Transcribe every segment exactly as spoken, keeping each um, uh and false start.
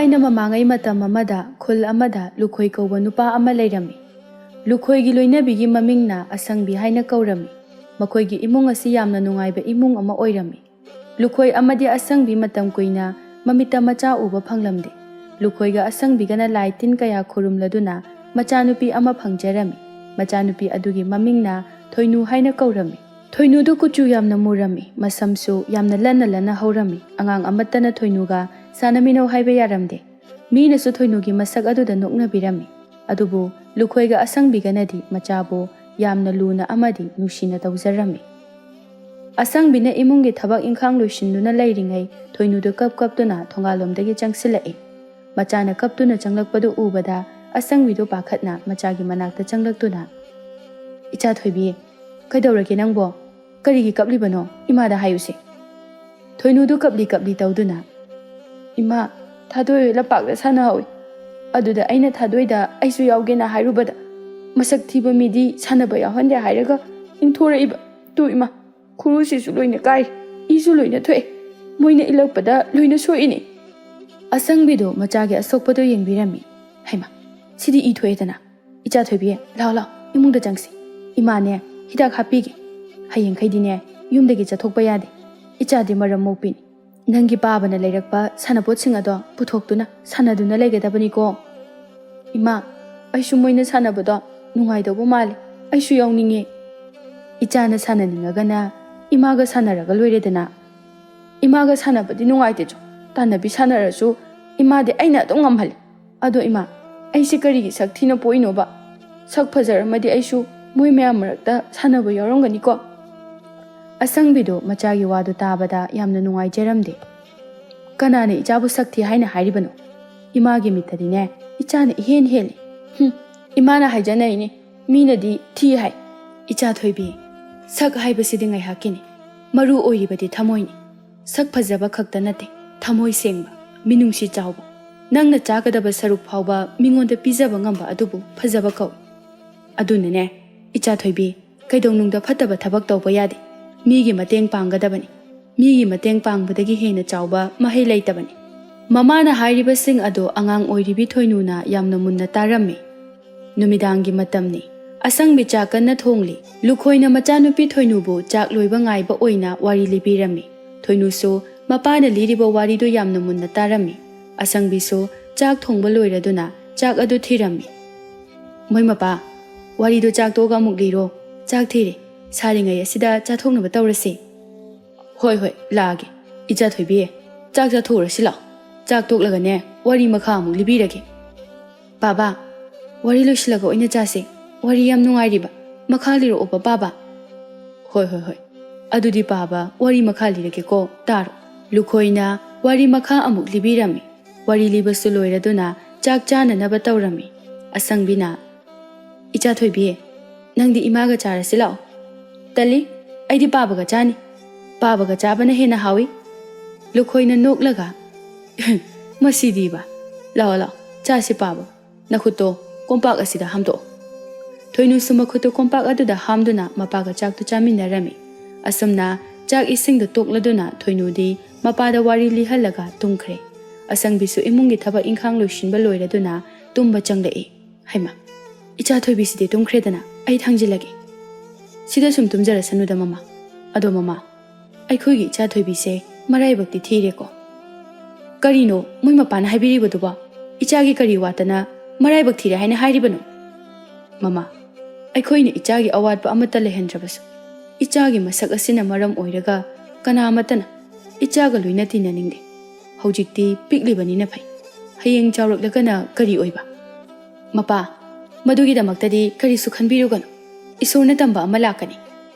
ꯊꯥꯏꯅ ꯃꯃꯥꯡꯉꯩ ꯃꯇꯝ ꯑꯃꯗ ꯈꯨꯜ ꯑꯃꯗ ꯂꯨꯈꯣꯏ ꯀꯧꯕ ꯅꯨꯄꯥ ꯑꯃ ꯂꯩꯔꯝꯃꯤ꯫ ꯂꯨꯈꯣꯏꯒꯤ ꯂꯣꯏꯅꯕꯤꯒꯤ ꯃꯃꯤꯡꯅ ꯑꯁꯪꯕꯤ ꯍꯥꯏꯅ ꯀꯧꯔꯝꯃꯤ꯫ ꯃꯈꯣꯏꯒꯤ ꯏꯃꯨꯡ ꯑꯁꯤ ꯌꯥꯝꯅ ꯅꯨꯡꯉꯥꯏꯕ ꯏꯃꯨꯡ ꯑꯃ ꯑꯣꯏꯔꯝꯃꯤ꯫ ꯂꯨꯈꯣꯏ ꯑꯃꯗꯤ ꯑꯁꯪꯕꯤ ꯃꯇꯝ ꯀꯨꯏꯅ ꯃꯃꯤꯠꯇ ꯃꯆꯥ ꯎꯕ ꯐꯪꯂꯝꯗꯦ꯫ ꯂꯨꯈꯣꯏꯒ ꯑꯁꯪꯕꯤꯒꯅ ꯂꯥꯏ ꯇꯤꯟ ꯀꯌꯥ ꯈꯨꯔꯨꯝꯂꯗꯨꯅ ꯃꯆꯥꯅꯨꯄꯤ ꯑꯃ ꯐꯪꯖꯔꯝꯃꯤ꯫ ꯃꯆꯥꯅꯨꯄꯤ ꯑꯗꯨꯒꯤ ꯃꯃꯤꯡꯅ ꯊꯣꯏꯅꯨ ꯍꯥꯏꯅ ꯀꯧꯔꯝꯃꯤ꯫ ꯊꯣꯏꯅꯨꯗꯨ ꯀꯨꯆꯨ ꯌꯥꯝꯅ ꯃꯨꯔꯝꯃꯤ, ꯃꯁꯝꯁꯨ ꯌꯥꯝꯅ ꯂꯟꯅ ꯂꯟꯅ ꯍꯧꯔꯝꯃꯤ꯫ ꯑꯉꯥꯡ ꯑꯃꯠꯇꯅ ꯊꯣꯏꯅꯨꯒ ꯁꯥꯟꯅꯃꯤꯟꯅꯧ ꯍꯥꯏꯕ ꯌꯥꯔꯝꯗꯦ꯫ ꯃꯤꯅꯁꯨ ꯊꯣꯏꯅꯨꯒꯤ ꯃꯁꯛ ꯑꯗꯨꯗ ꯅꯣꯛꯅꯕꯤꯔꯝꯃꯤ꯫ ꯑꯗꯨꯕꯨ ꯂꯨꯈꯣꯏꯒ ꯑꯁꯪꯕꯤꯒꯅꯗꯤ ꯃꯆꯥꯕꯨ ꯌꯥꯝꯅ ꯂꯨꯅ ꯑꯃꯗꯤ ꯅꯨꯡꯁꯤꯅ ꯇꯧꯖꯔꯝꯃꯤ꯫ ꯑꯁꯪꯕꯤꯅ ꯏꯃꯨꯡꯒꯤ ꯊꯕꯛ ꯏꯪꯈꯥꯡ ꯂꯣꯏꯁꯤꯟꯗꯨꯅ ꯂꯩꯔꯤꯉꯩ ꯊꯣꯏꯅꯨꯗꯨ ꯀꯞ ꯀꯞꯇꯨꯅ ꯊꯣꯡꯒꯥꯜꯂꯣꯝꯗꯒꯤ ꯆꯪꯁꯤꯜꯂꯛꯏ꯫ ꯃꯆꯥꯅ ꯀꯞꯇꯨꯅ ꯆꯪꯂꯛꯄꯗꯨ ꯎꯕꯗ ꯑꯁꯪꯕꯤꯗꯨ ꯄꯥꯈꯠꯅ ꯃꯆꯥꯒꯤ ꯃꯅꯥꯛꯇ ꯆꯪꯂꯛꯇꯨꯅ, "ꯏꯆꯥ ꯊꯣꯏꯕꯤ, ꯀꯩꯗꯧꯔꯒꯦ ꯅꯪꯕꯣ? ꯀꯔꯤꯒꯤ ꯀꯞꯂꯤꯕꯅꯣ? ꯏꯃꯥꯗ ꯍꯥꯏꯌꯨꯁꯦ꯫" ꯊꯣꯏꯅꯨꯗꯨ ꯀꯞꯂꯤ ꯀꯞꯂꯤ ꯇꯧꯗꯨꯅ, "ꯏꯃꯥ, ꯊꯥꯗꯣꯏ ꯂꯝꯄꯥꯛꯇ ꯁꯥꯟꯅꯍꯧꯏ꯫ ꯑꯗꯨꯗ ꯑꯩꯅ ꯊꯥꯗꯣꯏꯗ ꯑꯩꯁꯨ ꯌꯥꯎꯒꯦꯅ ꯍꯥꯏꯔꯨꯕꯗ ꯃꯁꯛ ꯊꯤꯕ ꯃꯤꯗꯤ ꯁꯥꯟꯅꯕ ꯌꯥꯎꯍꯟꯗꯦ ꯍꯥꯏꯔꯒ ꯏꯟꯊꯣꯔꯛꯏꯕ꯫ ꯇꯨ ꯏꯃꯥ, ꯈꯨꯔꯨꯁꯤꯁꯨ ꯂꯣꯏꯅ ꯀꯥꯏꯔꯦ, ꯏꯁꯨ ꯂꯣꯏꯅ ꯊꯣꯛꯑꯦ꯫ ꯃꯣꯏꯅ ꯏꯜꯂꯛꯄꯗ ꯂꯣꯏꯅ ꯁꯣꯛꯏꯅꯦ꯫" ꯑꯁꯪꯕꯤꯗꯨ ꯃꯆꯥꯒꯤ ꯑꯁꯣꯛꯄꯗꯨ ꯌꯦꯡꯕꯤꯔꯝꯃꯤ꯫ "ꯍꯩꯃꯥ, ꯁꯤꯗꯤ ꯏ ꯊꯣꯛꯑꯦꯗꯅ꯫ ꯏꯆꯥ ꯊꯣꯏꯕꯤ, ꯂꯥꯎ ꯂꯥꯎ, ꯏꯃꯨꯡꯗ ꯆꯪꯁꯤ꯫ ꯏꯃꯥꯅꯦ, ꯍꯤꯗꯥꯛ ꯍꯥꯞꯄꯤꯒꯦ꯫ ꯍꯌꯦꯡꯈꯩꯗꯤꯅꯦ, ꯌꯨꯝꯗꯒꯤ ꯆꯠꯊꯣꯛꯄ ꯌꯥꯗꯦ꯫ ꯏꯆꯥꯗꯤ ꯃꯔꯝ ꯃꯣꯛꯄꯤꯅꯤ꯫ ꯅꯪꯒꯤ ꯄꯥꯕꯅ ꯂꯩꯔꯛꯄ ꯁꯥꯟꯅꯄꯣꯠꯁꯤꯡ ꯑꯗꯣ ꯄꯨꯊꯣꯛꯇꯨꯅ ꯁꯥꯟꯅꯗꯨꯅ ꯂꯩꯒꯗꯕꯅꯤꯀꯣ꯫" "ꯏꯃꯥ, ꯑꯩꯁꯨ ꯃꯣꯏꯅ ꯁꯥꯟꯅꯕꯗꯣ ꯅꯨꯡꯉꯥꯏꯗꯧꯕ ꯃꯥꯜꯂꯦ꯫ ꯑꯩꯁꯨ ꯌꯥꯎꯅꯤꯡꯉꯦ꯫" "ꯏꯆꯥꯅ ꯁꯥꯟꯅꯅꯤꯡꯉꯒꯅ ꯏꯃꯥꯒ ꯁꯥꯟꯅꯔꯒ ꯂꯣꯏꯔꯦꯗꯅ꯫" "ꯏꯃꯥꯒ ꯁꯥꯟꯅꯕꯗꯤ ꯅꯨꯡꯉꯥꯏꯇꯦ ꯆꯣ꯫ ꯇꯥꯟꯅꯕꯤ ꯁꯥꯟꯅꯔꯁꯨ ꯏꯃꯥꯗꯤ ꯑꯩꯅ ꯑꯗꯨꯝ ꯉꯝꯍꯜꯂꯤ꯫ ꯑꯗꯣ ꯏꯃꯥ, ꯑꯩꯁꯦ ꯀꯔꯤꯒꯤ ꯁꯛ ꯊꯤꯅ ꯄꯣꯛꯏꯅꯣꯕ? ꯁꯛ ꯐꯖꯔꯝꯃꯗꯤ ꯑꯩꯁꯨ ꯃꯣꯏ ꯃꯌꯥꯝ ꯃꯔꯛꯇ ꯁꯥꯟꯅꯕ ꯌꯥꯎꯔꯝꯒꯅꯤꯀꯣ꯫" ꯑꯁꯪꯕꯤꯗꯨ ꯃꯆꯥꯒꯤ ꯋꯥꯗꯨ ꯇꯥꯕꯗ ꯌꯥꯝꯅ ꯅꯨꯡꯉꯥꯏꯖꯔꯝꯗꯦ꯫ "ꯀꯅꯥꯅ ꯏꯆꯥꯕꯨ ꯁꯛ ꯊꯤ ꯍꯥꯏꯅ ꯍꯥꯏꯔꯤꯕꯅꯣ? ꯏꯃꯥꯒꯤ ꯃꯤꯠꯇꯗꯤꯅꯦ, ꯏꯆꯥꯅ ꯏꯍꯦꯟ ꯍꯦꯜꯂꯤ꯫" "ꯍꯨꯝ, ꯏꯃꯥꯅ ꯍꯥꯏꯖꯅꯔꯤꯅꯤ, ꯃꯤꯅꯗꯤ ꯊꯤ ꯍꯥꯏ꯫" "ꯏꯆꯥ ꯊꯣꯏꯕꯤ, ꯁꯛ ꯍꯥꯏꯕꯁꯤꯗꯤ ꯉꯥꯏꯍꯥꯛꯀꯤꯅꯤ꯫ ꯃꯔꯨ ꯑꯣꯏꯔꯤꯕꯗꯤ ꯊꯃꯣꯏꯅꯤ꯫ ꯁꯛ ꯐꯖꯕ ꯈꯛꯇ ꯅꯠꯇꯦ, ꯊꯃꯣꯏ ꯁꯦꯡꯕ, ꯃꯤꯅꯨꯡꯁꯤ ꯆꯥꯎꯕ, ꯅꯪꯅ ꯆꯥꯒꯗꯕ ꯁꯔꯨꯛ ꯐꯥꯎꯕ ꯃꯤꯉꯣꯟꯗ ꯄꯤꯖꯕ ꯉꯝꯕ ꯑꯗꯨꯕꯨ ꯐꯖꯕ ꯀꯧꯏ꯫ ꯑꯗꯨꯅꯅꯦ, ꯏꯆꯥ ꯊꯣꯏꯕꯤ, ꯀꯩꯗꯧꯅꯨꯡꯗ ꯐꯠꯇꯕ ꯊꯕꯛ ꯇꯧꯕ ꯌꯥꯗꯦ꯫ ꯃꯤꯒꯤ ꯃꯇꯦꯡ ꯄꯥꯡꯒꯗꯕꯅꯤ꯫ ꯃꯤꯒꯤ ꯃꯇꯦꯡ ꯄꯥꯡꯕꯗꯒꯤ ꯍꯦꯟꯅ ꯆꯥꯎꯕ ꯃꯍꯩ ꯂꯩꯇꯕꯅꯤ꯫" ꯃꯃꯥꯅ ꯍꯥꯏꯔꯤꯕꯁꯤꯡ ꯑꯗꯣ ꯑꯉꯥꯡ ꯑꯣꯏꯔꯤꯕꯤ ꯊꯣꯏꯅꯨꯅ ꯌꯥꯝꯅ ꯃꯨꯟꯅ ꯇꯥꯔꯝꯃꯤ꯫ ꯅꯨꯃꯤꯗꯥꯡꯒꯤ ꯃꯇꯝꯅꯤ꯫ ꯑꯁꯪꯕꯤ ꯆꯥꯛ ꯀꯟꯅ ꯊꯣꯡꯂꯤ꯫ ꯂꯨꯈꯣꯏꯅ ꯃꯆꯥꯅꯨꯄꯤ ꯊꯣꯏꯅꯨꯕꯨ ꯆꯥꯛ ꯂꯣꯏꯕ ꯉꯥꯏꯕ ꯑꯣꯏꯅ ꯋꯥꯔꯤ ꯂꯤꯕꯤꯔꯝꯃꯤ꯫ ꯊꯣꯏꯅꯨꯁꯨ ꯃꯄꯥꯅ ꯂꯤꯔꯤꯕ ꯋꯥꯔꯤꯗꯨ ꯌꯥꯝꯅ ꯃꯨꯟꯅ ꯇꯥꯔꯝꯃꯤ꯫ ꯑꯁꯪꯕꯤꯁꯨ ꯆꯥꯛ ꯊꯣꯡꯕ ꯂꯣꯏꯔꯗꯨꯅ ꯆꯥꯛ ꯑꯗꯨ ꯊꯤꯔꯝꯃꯤ꯫ "ꯃꯣꯏ ꯃꯄꯥ, ꯋꯥꯔꯤꯗꯨ ꯆꯥꯛ ꯇꯣꯛꯑꯒ ꯑꯃꯨꯛ ꯂꯤꯔꯣ꯫ ꯆꯥꯛ ꯊꯤꯔꯦ꯫ ꯁꯥꯔꯤꯉꯩ ꯑꯁꯤꯗ ꯆꯥꯊꯣꯛꯅꯕ ꯇꯧꯔꯁꯤ꯫" "ꯍꯣꯏ, ꯍꯣꯏ, ꯂꯥꯛꯑꯒꯦ꯫ ꯏꯆꯥ ꯊꯣꯏꯕꯤ, ꯆꯥꯛ ꯆꯥꯊꯣꯛꯎꯔꯁꯤ ꯂꯥꯛꯑꯣ꯫ ꯆꯥꯛ ꯇꯣꯛꯂꯒꯅꯦ, ꯋꯥꯔꯤ ꯃꯈꯥ ꯑꯃꯨꯛ ꯂꯤꯕꯤꯔꯒꯦ꯫" "ꯄꯥꯕ, ꯋꯥꯔꯤ ꯂꯣꯏꯁꯤꯜꯂꯒ ꯑꯣꯏꯅ ꯆꯥꯁꯦ꯫ ꯋꯥꯔꯤ ꯌꯥꯝ ꯅꯨꯡꯉꯥꯏꯔꯤꯕ꯫ ꯃꯈꯥ ꯂꯤꯔꯛꯑꯣꯕ, ꯄꯥꯕ꯫" "ꯍꯣꯏ, ꯍꯣꯏ, ꯍꯣꯏ꯫ ꯑꯗꯨꯗꯤ ꯄꯥꯕ, ꯋꯥꯔꯤ ꯃꯈꯥ ꯂꯤꯔꯒꯦꯀꯣ, ꯇꯥꯔꯣ꯫" ꯂꯨꯈꯣꯏꯅ ꯋꯥꯔꯤ ꯃꯈꯥ ꯑꯃꯨꯛ ꯂꯤꯕꯤꯔꯝꯃꯤ꯫ ꯋꯥꯔꯤ ꯂꯤꯕꯁꯨ ꯂꯣꯏꯔꯗꯨꯅ ꯆꯥꯛ ꯆꯥꯅꯅꯕ ꯇꯧꯔꯝꯃꯤ꯫ ꯑꯁꯪꯕꯤꯅ, "ꯏꯆꯥ ꯊꯣꯏꯕꯤ, ꯅꯪꯗꯤ ꯏꯃꯥꯒ ꯆꯥꯔꯁꯤ ꯂꯥꯛꯑꯣ꯫" "ꯇꯜꯂꯤ, ꯑꯩꯗꯤ ꯄꯥꯕꯒ ꯆꯥꯅꯤ꯫ ꯄꯥꯕꯒ ꯆꯥꯕꯅ ꯍꯦꯟꯅ ꯍꯥꯎꯏ꯫" ꯂꯨꯈꯣꯏꯅ ꯅꯣꯛꯂꯒ, "ꯃꯁꯤꯗꯤꯕ꯫ ꯂꯥꯛꯑꯣ, ꯂꯥꯛꯑꯣ, ꯆꯥꯁꯤ ꯄꯥꯕ꯫ ꯅꯈꯨꯠꯇꯣ ꯀꯣꯝꯄꯥꯛ ꯑꯁꯤꯗ ꯍꯥꯝꯗꯣꯛꯑꯣ꯫" ꯊꯣꯏꯅꯨꯁꯨ ꯃꯈꯨꯠꯇꯨ ꯀꯣꯝꯄꯥꯛ ꯑꯗꯨꯗ ꯍꯥꯝꯗꯨꯅ ꯃꯄꯥꯒ ꯆꯥꯛꯇꯨ ꯆꯥꯃꯤꯟꯅꯔꯝꯃꯤ꯫ ꯑꯁꯨꯝꯅ ꯆꯥꯛ ꯏꯁꯤꯡꯗꯨ ꯇꯣꯛꯂꯗꯨꯅ ꯊꯣꯏꯅꯨꯗꯤ ꯃꯄꯥꯗ ꯋꯥꯔꯤ ꯂꯤꯍꯜꯂꯒ ꯇꯨꯝꯈ꯭ꯔꯦ꯫ ꯑꯁꯪꯕꯤꯁꯨ ꯏꯃꯨꯡꯒꯤ ꯊꯕꯛ ꯏꯪꯈꯥꯡ ꯂꯣꯏꯁꯤꯟꯕ ꯂꯣꯏꯔꯗꯨꯅ ꯇꯨꯝꯕ ꯆꯪꯂꯛꯏ꯫ "ꯍꯩꯃꯥ, ꯏꯆꯥ ꯊꯣꯏꯕꯤꯁꯤꯗꯤ ꯇꯨꯝꯈ꯭ꯔꯦꯗꯅ, ꯑꯩ ꯊꯥꯡꯖꯤꯜꯂꯒꯦ꯫" "ꯁꯤꯗ ꯁꯨꯝ ꯇꯨꯝꯖꯔꯁꯅꯨꯗ ꯃꯃꯥ꯫ ꯑꯗꯣ ꯃꯃꯥ, ꯑꯩꯈꯣꯏꯒꯤ ꯏꯆꯥ ꯊꯣꯏꯕꯤꯁꯦ ꯃꯔꯥꯏꯕꯛꯇꯤ ꯊꯤꯔꯦꯀꯣ꯫" "ꯀꯔꯤꯅꯣ ꯃꯣꯏ ꯃꯄꯥꯅ ꯍꯥꯏꯕꯤꯔꯤꯕꯗꯨꯕꯣ? ꯏꯆꯥꯒꯤ ꯀꯔꯤ ꯋꯥꯠꯇꯅ ꯃꯔꯥꯏꯕꯛ ꯊꯤꯔꯦ ꯍꯥꯏꯅ ꯍꯥꯏꯔꯤꯕꯅꯣ?" "ꯃꯃꯥ, ꯑꯩꯈꯣꯏꯅ ꯏꯆꯥꯒꯤ ꯑꯋꯥꯠꯄ ꯑꯃꯠꯇ ꯂꯩꯍꯟꯗ꯭ꯔꯕꯁꯨ, ꯏꯆꯥꯒꯤ ꯃꯁꯛ ꯑꯁꯤꯅ ꯃꯔꯝ ꯑꯣꯏꯔꯒ ꯀꯅꯥ ꯑꯃꯠꯇꯅ ꯏꯆꯥꯒ ꯂꯣꯏꯅ ꯇꯤꯟꯅꯅꯤꯡꯗꯦ꯫ ꯍꯧꯖꯤꯛꯇꯤ ꯄꯤꯛꯂꯤꯕꯅꯤꯅ ꯐꯩ꯫ ꯍꯌꯦꯡ ꯆꯥꯎꯔꯛꯂꯒꯅ ꯀꯔꯤ ꯑꯣꯏꯕ?" "ꯃꯄꯥ, ꯃꯗꯨꯒꯤꯗꯃꯛꯇꯗꯤ ꯀꯔꯤꯁꯨ ꯈꯟꯕꯤꯔꯨꯒꯅꯨ꯫ ꯏꯁꯣꯔꯅ ꯇꯝꯕ ꯑꯃ ꯂꯥꯛꯀꯅꯤ꯫"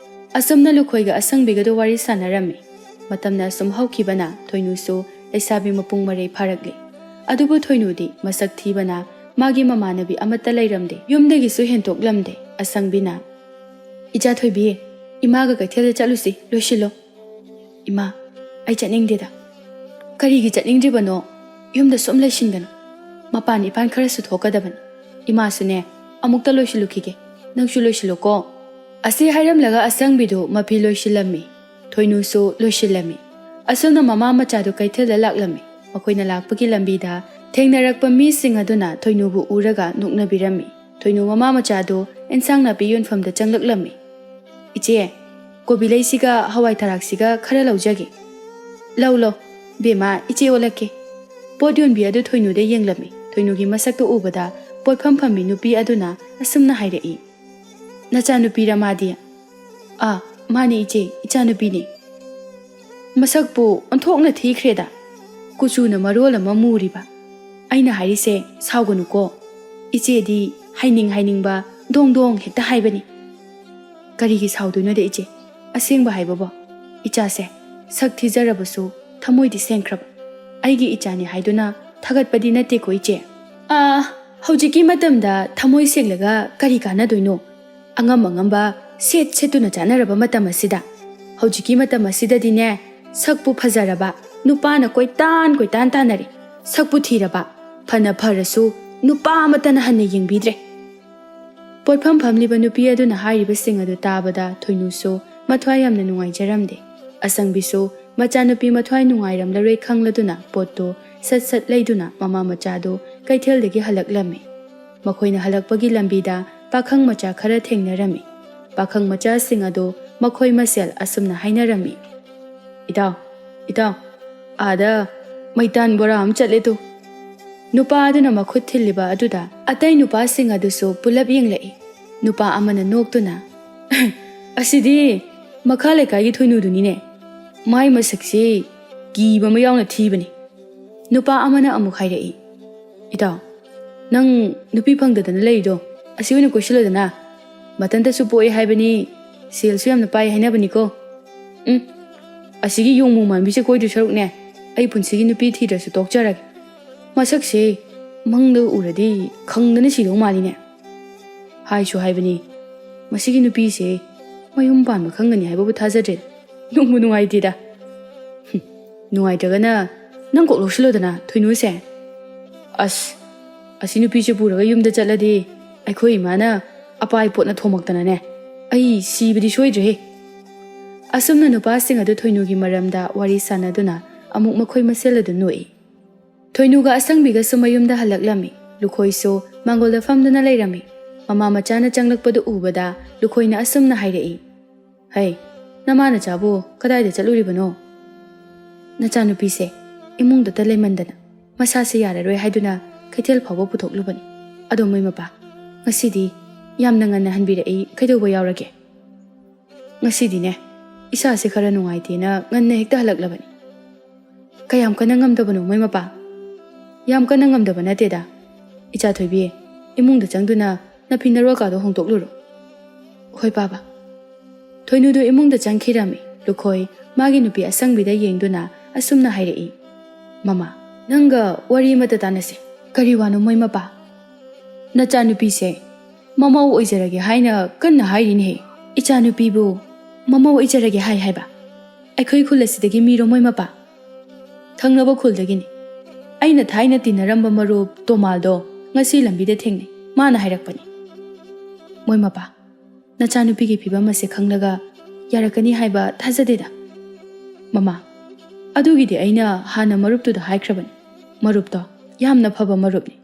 ꯑꯁꯨꯝꯅ ꯂꯨꯈꯣꯏꯒ ꯑꯁꯪꯕꯤꯒꯗꯨ ꯋꯥꯔꯤ ꯁꯥꯟꯅꯔꯝꯃꯤ꯫ ꯃꯇꯝꯅ ꯑꯁꯨꯝ ꯍꯧꯈꯤꯕꯅ ꯊꯣꯏꯅꯨꯁꯨ ꯂꯩꯁꯥꯕꯤ ꯃꯄꯨꯡ ꯃꯔꯩ ꯐꯥꯔꯛꯂꯤ꯫ ꯑꯗꯨꯕꯨ ꯊꯣꯏꯅꯨꯗꯤ ꯃꯁꯛ ꯊꯤꯕꯅ ꯃꯥꯒꯤ ꯃꯃꯥꯟꯅꯕꯤ ꯑꯃꯠꯇ ꯂꯩꯔꯝꯗꯦ꯫ ꯌꯨꯝꯗꯒꯤꯁꯨ ꯍꯦꯟꯇꯣꯛꯂꯝꯗꯦ꯫ ꯑꯁꯪꯕꯤꯅ, "ꯏꯆꯥ ꯊꯣꯏꯕꯤ, ꯏꯃꯥꯒ ꯀꯩꯊꯦꯜꯗ ꯆꯠꯂꯨꯁꯤ, ꯂꯣꯏꯁꯤꯜꯂꯣ꯫" "ꯏꯃꯥ, ꯑꯩ ꯆꯠꯅꯤꯡꯗꯦꯗ꯫" "ꯀꯔꯤꯒꯤ ꯆꯠꯅꯤꯡꯗ꯭ꯔꯤꯕꯅꯣ? ꯌꯨꯝꯗ ꯁꯨꯝ ꯂꯩꯁꯤꯟꯒꯅꯨ꯫ ꯃꯄꯥꯟ ꯏꯄꯥꯟ ꯈꯔꯁꯨ ꯊꯣꯛꯀꯗꯕꯅꯤ꯫ ꯏꯃꯥꯁꯨꯅꯦ, ꯑꯃꯨꯛꯇ ꯂꯣꯏꯁꯤꯜꯂꯨꯈꯤꯒꯦ꯫ ꯅꯪꯁꯨ ꯂꯣꯏꯁꯤꯜꯂꯨꯀꯣ꯫" ꯑꯁꯤ ꯍꯥꯏꯔꯝꯂꯒ ꯑꯁꯪꯕꯤꯗꯨ ꯃꯐꯤ ꯂꯣꯏꯁꯤꯜꯂꯝꯃꯤ꯫ ꯊꯣꯏꯅꯨꯁꯨ ꯂꯣꯏꯁꯤꯜꯂꯝꯃꯤ꯫ ꯑꯁꯨꯝꯅ ꯃꯃꯥ ꯃꯆꯥꯗꯨ ꯀꯩꯊꯦꯜꯗ ꯂꯥꯛꯂꯝꯃꯤ꯫ ꯃꯈꯣꯏꯅ ꯂꯥꯛꯄꯒꯤ ꯂꯝꯕꯤꯗ ꯊꯦꯡꯅꯔꯛꯄ ꯃꯤꯁꯤꯡ ꯑꯗꯨꯅ ꯊꯣꯏꯅꯨꯕꯨ ꯎꯔꯒ ꯅꯣꯛꯅꯕꯤꯔꯝꯃꯤ꯫ ꯊꯣꯏꯅꯨ ꯃꯃꯥ ꯃꯆꯥꯗꯨ ꯑꯦꯟꯁꯥꯡ ꯅꯥꯄꯤ ꯌꯣꯟꯐꯝꯗ ꯆꯪꯂꯛꯂꯝꯃꯤ꯫ "ꯏꯆꯦ, ꯀꯣꯕꯤ ꯂꯩꯁꯤꯒ ꯍꯋꯥꯏ ꯊꯔꯥꯛꯁꯤꯒ ꯈꯔ ꯂꯧꯖꯒꯦ꯫" "ꯂꯧ, ꯂꯧ꯫ ꯕꯦꯝꯃ, ꯏꯆꯦ ꯑꯣꯜꯂꯛꯀꯦ꯫" ꯄꯣꯠ ꯌꯣꯟꯕꯤ ꯑꯗꯨ ꯊꯣꯏꯅꯨꯗ ꯌꯦꯡꯂꯝꯃꯤ꯫ ꯊꯣꯏꯅꯨꯒꯤ ꯃꯁꯛꯇꯨ ꯎꯕꯗ ꯄꯣꯠꯐꯝ ꯐꯝꯕꯤ ꯅꯨꯄꯤ ꯑꯗꯨꯅ ꯑꯁꯨꯝꯅ ꯍꯥꯏꯔꯛꯏ, "ꯅꯆꯥꯅꯨꯄꯤꯔ ꯃꯥꯗꯤ?" "ꯑꯥ, ꯃꯥꯅꯦ ꯏꯆꯦ, ꯏꯆꯥꯅꯨꯄꯤꯅꯦ꯫" "ꯃꯁꯛꯄꯨ ꯑꯣꯟꯊꯣꯛꯅ ꯊꯤꯈ꯭ꯔꯦꯗ꯫ ꯀꯨꯆꯨꯅ ꯃꯔꯣꯜ ꯑꯃ ꯃꯨꯔꯤꯕ꯫ ꯑꯩꯅ ꯍꯥꯏꯔꯤꯁꯦ ꯁꯥꯎꯒꯅꯨꯀꯣ꯫ ꯏꯆꯦꯗꯤ ꯍꯥꯏꯅꯤꯡ ꯍꯥꯏꯅꯤꯡꯕ ꯗꯣꯡ ꯗꯣꯡ ꯍꯦꯛꯇ ꯍꯥꯏꯕꯅꯤ꯫" "ꯀꯔꯤꯒꯤ ꯁꯥꯎꯗꯣꯏꯅꯣꯗ ꯏꯆꯦ? ꯑꯁꯦꯡꯕ ꯍꯥꯏꯕꯕꯣ, ꯏꯆꯥꯁꯦ ꯁꯛ ꯊꯤꯖꯔꯕꯁꯨ ꯊꯃꯣꯏꯗꯤ ꯁꯦꯡꯈ꯭ꯔꯕ꯫ ꯑꯩꯒꯤ ꯏꯆꯥꯅꯤ ꯍꯥꯏꯗꯨꯅ ꯊꯥꯒꯠꯄꯗꯤ ꯅꯠꯇꯦꯀꯣ ꯏꯆꯦ꯫ ꯑꯥ, ꯍꯧꯖꯤꯛꯀꯤ ꯃꯇꯝꯗ ꯊꯃꯣꯏ ꯁꯦꯡꯂꯒ ꯀꯔꯤ ꯀꯥꯟꯅꯗꯣꯏꯅꯣ? ꯑꯉꯝ ꯑꯉꯝꯕ ꯁꯦꯠ ꯁꯦꯠꯇꯨꯅ ꯆꯥꯅꯔꯕ ꯃꯇꯝ ꯑꯁꯤꯗ꯫ ꯍꯧꯖꯤꯛꯀꯤ ꯃꯇꯝ ꯑꯁꯤꯗꯗꯤꯅꯦ, ꯁꯛꯄꯨ ꯐꯖꯔꯕ ꯅꯨꯄꯥꯅ ꯀꯣꯏꯇꯥꯟ ꯀꯣꯏꯇꯥꯟ ꯇꯥꯟꯅꯔꯦ꯫ ꯁꯛꯄꯨ ꯊꯤꯔꯕ, ꯐꯅ ꯐꯔꯁꯨ ꯅꯨꯄꯥ ꯑꯃꯠꯇꯅ ꯍꯟꯅ ꯌꯦꯡꯕꯤꯗ꯭ꯔꯦ꯫" ꯄꯣꯠꯐꯝ ꯐꯝꯂꯤꯕ ꯅꯨꯄꯤ ꯑꯗꯨꯅ ꯍꯥꯏꯔꯤꯕꯁꯤꯡ ꯑꯗꯨ ꯇꯥꯕꯗ ꯊꯣꯏꯅꯨꯁꯨ ꯃꯊ꯭ꯋꯥꯏ ꯌꯥꯝꯅ ꯅꯨꯡꯉꯥꯏꯖꯔꯝꯗꯦ꯫ ꯑꯁꯪꯕꯤꯁꯨ ꯃꯆꯥꯅꯨꯄꯤ ꯃꯊ꯭ꯋꯥꯏ ꯅꯨꯡꯉꯥꯏꯔꯝꯂꯔꯣꯏ ꯈꯪꯂꯗꯨꯅ ꯄꯣꯠꯇꯨ ꯁꯠ ꯁꯠ ꯂꯩꯗꯨꯅ ꯃꯃꯥ ꯃꯆꯥꯗꯨ ꯀꯩꯊꯦꯜꯗꯒꯤ ꯍꯜꯂꯛꯂꯝꯃꯤ꯫ ꯃꯈꯣꯏꯅ ꯍꯜꯂꯛꯄꯒꯤ ꯂꯝꯕꯤꯗ ꯄꯥꯈꯪ ꯃꯆꯥ ꯈꯔ ꯊꯦꯡꯅꯔꯝꯃꯤ꯫ ꯄꯥꯈꯪ ꯃꯆꯥꯁꯤꯡ ꯑꯗꯨ ꯃꯈꯣꯏ ꯃꯁꯦꯜ ꯑꯁꯨꯝꯅ ꯍꯥꯏꯅꯔꯝꯃꯤ, "ꯏꯇꯥꯎ, ꯏꯇꯥꯎ, ꯑꯥꯗ ꯃꯩꯇꯥꯟ ꯕꯣꯔꯥ ꯑꯃ ꯆꯠꯂꯦ ꯇꯨ꯫" ꯅꯨꯄꯥ ꯑꯗꯨꯅ ꯃꯈꯨꯠ ꯊꯤꯜꯂꯤꯕ ꯑꯗꯨꯗ ꯑꯇꯩ ꯅꯨꯄꯥꯁꯤꯡ ꯑꯗꯨꯁꯨ ꯄꯨꯂꯞ ꯌꯦꯡꯂꯛꯏ꯫ ꯅꯨꯄꯥ ꯑꯃꯅ ꯅꯣꯛꯇꯨꯅ, "ꯑꯁꯤꯗꯤ ꯃꯈꯥ ꯂꯩꯀꯥꯏꯒꯤ ꯊꯣꯏꯅꯨꯗꯨꯅꯤꯅꯦ꯫ ꯃꯥꯏ ꯃꯁꯛꯁꯤ ꯀꯤꯕ ꯑꯃ ꯌꯥꯎꯅ ꯊꯤꯕꯅꯤ꯫" ꯅꯨꯄꯥ ꯑꯃꯅ ꯑꯃꯨꯛ ꯍꯥꯏꯔꯛꯏ, "ꯏꯇꯥꯎ, ꯅꯪ ꯅꯨꯄꯤ ꯐꯪꯗꯗꯅ ꯂꯩꯔꯤꯗꯣ ꯑꯁꯤ ꯑꯣꯏꯅ ꯀꯣꯏꯁꯤꯜꯂꯣꯗꯅ꯫ ꯃꯊꯟꯇꯁꯨ ꯄꯣꯛꯑꯦ ꯍꯥꯏꯕꯅꯤ, ꯁꯦꯜꯁꯨ ꯌꯥꯝꯅ ꯄꯥꯏ ꯍꯥꯏꯅꯕꯅꯤꯀꯣ꯫ ꯎꯝ, ꯑꯁꯤꯒꯤ ꯌꯣꯡꯃꯨ ꯃꯥꯟꯕꯤꯁꯦ ꯀꯣꯏꯗꯣꯏ ꯁꯔꯨꯛꯅꯦ, ꯑꯩ ꯄꯨꯟꯁꯤꯒꯤ ꯅꯨꯄꯤ ꯊꯤꯗ꯭ꯔꯁꯨ ꯇꯣꯛꯆꯔꯒꯦ꯫ ꯃꯁꯛꯁꯦ ꯃꯪꯗ ꯎꯔꯗꯤ ꯈꯪꯗꯅ ꯁꯤꯗꯧ ꯃꯥꯜꯂꯤꯅꯦ꯫ ꯍꯥꯏꯁꯨ ꯍꯥꯏꯕꯅꯤ, ꯃꯁꯤꯒꯤ ꯅꯨꯄꯤꯁꯦ ꯃꯌꯨꯝ ꯄꯥꯟꯕ ꯈꯪꯒꯅꯤ ꯍꯥꯏꯕꯕꯨ ꯊꯥꯖꯗ꯭ꯔꯦ꯫ ꯅꯨꯡꯕꯨ ꯅꯨꯡꯉꯥꯏꯇꯦꯗ꯫" "ꯍꯨꯝ, ꯅꯨꯡꯉꯥꯏꯇ꯭ꯔꯒꯅ ꯅꯪ ꯀꯣꯛ ꯂꯧꯁꯤꯜꯂꯣꯗꯅ, ꯊꯣꯏꯅꯨꯁꯦ꯫" "ꯑꯁ, ꯑꯁꯤ ꯅꯨꯄꯤꯁꯦ ꯄꯨꯔꯒ ꯌꯨꯝꯗ ꯆꯠꯂꯗꯤ ꯑꯩꯈꯣꯏ ꯏꯃꯥꯅ ꯑꯄꯥꯏ ꯄꯣꯠꯅ ꯊꯣꯝꯃꯛꯇꯅꯅꯦ, ꯑꯩ ꯁꯤꯕꯗꯤ ꯁꯣꯏꯗ꯭ꯔꯦꯍꯦ꯫" ꯑꯁꯨꯝꯅ ꯅꯨꯄꯥꯁꯤꯡ ꯑꯗꯨ ꯊꯣꯏꯅꯨꯒꯤ ꯃꯔꯝꯗ ꯋꯥꯔꯤ ꯁꯥꯟꯅꯗꯨꯅ ꯑꯃꯨꯛ ꯃꯈꯣꯏ ꯃꯁꯦꯜ ꯑꯗꯨ ꯅꯣꯛꯏ꯫ ꯊꯣꯏꯅꯨꯒ ꯑꯁꯪꯕꯤꯒꯁꯨ ꯃꯌꯨꯝꯗ ꯍꯜꯂꯛꯂꯝꯃꯤ꯫ ꯂꯨꯈꯣꯏꯁꯨ ꯃꯥꯡꯒꯣꯜꯗ ꯐꯝꯗꯨꯅ ꯂꯩꯔꯝꯃꯤ꯫ ꯃꯃꯥ ꯃꯆꯥꯅ ꯆꯪꯂꯛꯄꯗꯨ ꯎꯕꯗ ꯂꯨꯈꯣꯏꯅ ꯑꯁꯨꯝꯅ ꯍꯥꯏꯔꯛꯏ, "ꯍꯩ, ꯅꯃꯥ ꯅꯆꯥꯕꯨ ꯀꯗꯥꯏꯗ ꯆꯠꯂꯨꯔꯤꯕꯅꯣ?" "ꯅꯆꯥꯅꯨꯄꯤꯁꯦ ꯏꯃꯨꯡꯗꯇ ꯂꯩꯃꯟꯗꯅ ꯃꯁꯥꯁꯦ ꯌꯥꯔꯔꯣꯏ ꯍꯥꯏꯗꯨꯅ ꯀꯩꯊꯦꯜ ꯐꯥꯎꯕ ꯄꯨꯊꯣꯛꯂꯨꯕꯅꯤ꯫ ꯑꯗꯣ ꯃꯣꯏ ꯃꯄꯥ, ꯉꯁꯤꯗꯤ ꯌꯥꯝꯅ ꯉꯟꯅ ꯍꯟꯕꯤꯔꯛꯏ, ꯀꯩꯗꯧꯕ ꯌꯥꯎꯔꯒꯦ?" "ꯉꯁꯤꯗꯤꯅꯦ, ꯏꯁꯥꯁꯦ ꯈꯔ ꯅꯨꯡꯉꯥꯏꯇꯦꯅ ꯉꯟꯅ ꯍꯦꯛꯇ ꯍꯜꯂꯛꯂꯕꯅꯤ꯫" "ꯀꯌꯥꯝ ꯀꯟꯅ ꯉꯝꯗꯕꯅꯣ ꯃꯣꯏ ꯃꯄꯥ?" "ꯌꯥꯝ ꯀꯟꯅ ꯉꯝꯗꯕ ꯅꯠꯇꯦꯗ꯫ ꯏꯆꯥ ꯊꯣꯏꯕꯤ, ꯏꯃꯨꯡꯗ ꯆꯪꯗꯨꯅ ꯅꯐꯤ ꯅꯔꯣꯜꯀꯥꯗꯣ ꯍꯣꯡꯗꯣꯛꯂꯨꯔꯣ꯫" "ꯍꯣꯏ ꯄꯥꯕ꯫" ꯊꯣꯏꯅꯨꯗꯨ ꯏꯃꯨꯡꯗ ꯆꯪꯈꯤꯔꯝꯃꯤ꯫ ꯂꯨꯈꯣꯏ ꯃꯥꯒꯤ ꯅꯨꯄꯤ ꯑꯁꯪꯕꯤꯗ ꯌꯦꯡꯗꯨꯅ ꯑꯁꯨꯝꯅ ꯍꯥꯏꯔꯛꯏ, "ꯃꯃꯥ, ꯅꯪꯒ ꯋꯥꯔꯤ ꯑꯃꯇ ꯇꯥꯟꯅꯁꯦ꯫" "ꯀꯔꯤ ꯋꯥꯅꯣ ꯃꯣꯏ ꯃꯄꯥ?" "ꯅꯆꯥꯅꯨꯄꯤꯁꯦ ꯃꯃꯧ ꯑꯣꯏꯖꯔꯒꯦ ꯍꯥꯏꯅ ꯀꯟꯅ ꯍꯥꯏꯔꯤꯅꯦꯍꯦ꯫" "ꯏꯆꯥꯅꯨꯄꯤꯕꯨ ꯃꯃꯧ ꯑꯣꯏꯖꯔꯒꯦ ꯍꯥꯏ ꯍꯥꯏꯕ? ꯑꯩꯈꯣꯏ ꯈꯨꯜ ꯑꯁꯤꯗꯒꯤ ꯃꯤꯔꯣ ꯃꯣꯏ ꯃꯄꯥ?" "ꯊꯪꯅꯕ ꯈꯨꯜꯗꯒꯤꯅꯤ꯫ ꯑꯩꯅ ꯊꯥꯏꯅ ꯇꯤꯟꯅꯔꯝꯕ ꯃꯔꯨꯞ ꯇꯣꯃꯥꯜꯗꯣ ꯉꯁꯤ ꯂꯝꯕꯤꯗ ꯊꯦꯡꯅꯩ꯫ ꯃꯥꯅ ꯍꯥꯏꯔꯛꯄꯅꯤ꯫" "ꯃꯣꯏ ꯃꯄꯥ, ꯅꯆꯥꯅꯨꯄꯤꯒꯤ ꯐꯤꯕꯝ ꯑꯁꯦ ꯈꯪꯂꯒ ꯌꯥꯔꯛꯀꯅꯤ ꯍꯥꯏꯕ ꯊꯥꯖꯗꯦꯗ꯫" "ꯃꯃꯥ, ꯑꯗꯨꯒꯤꯗꯤ ꯑꯩꯅ ꯍꯥꯟꯅ ꯃꯔꯨꯞꯇꯨꯗ ꯍꯥꯏꯈ꯭ꯔꯕꯅꯤ꯫ ꯃꯔꯨꯞꯇꯣ ꯌꯥꯝꯅ ꯐꯕ ꯃꯔꯨꯞꯅꯤ꯫"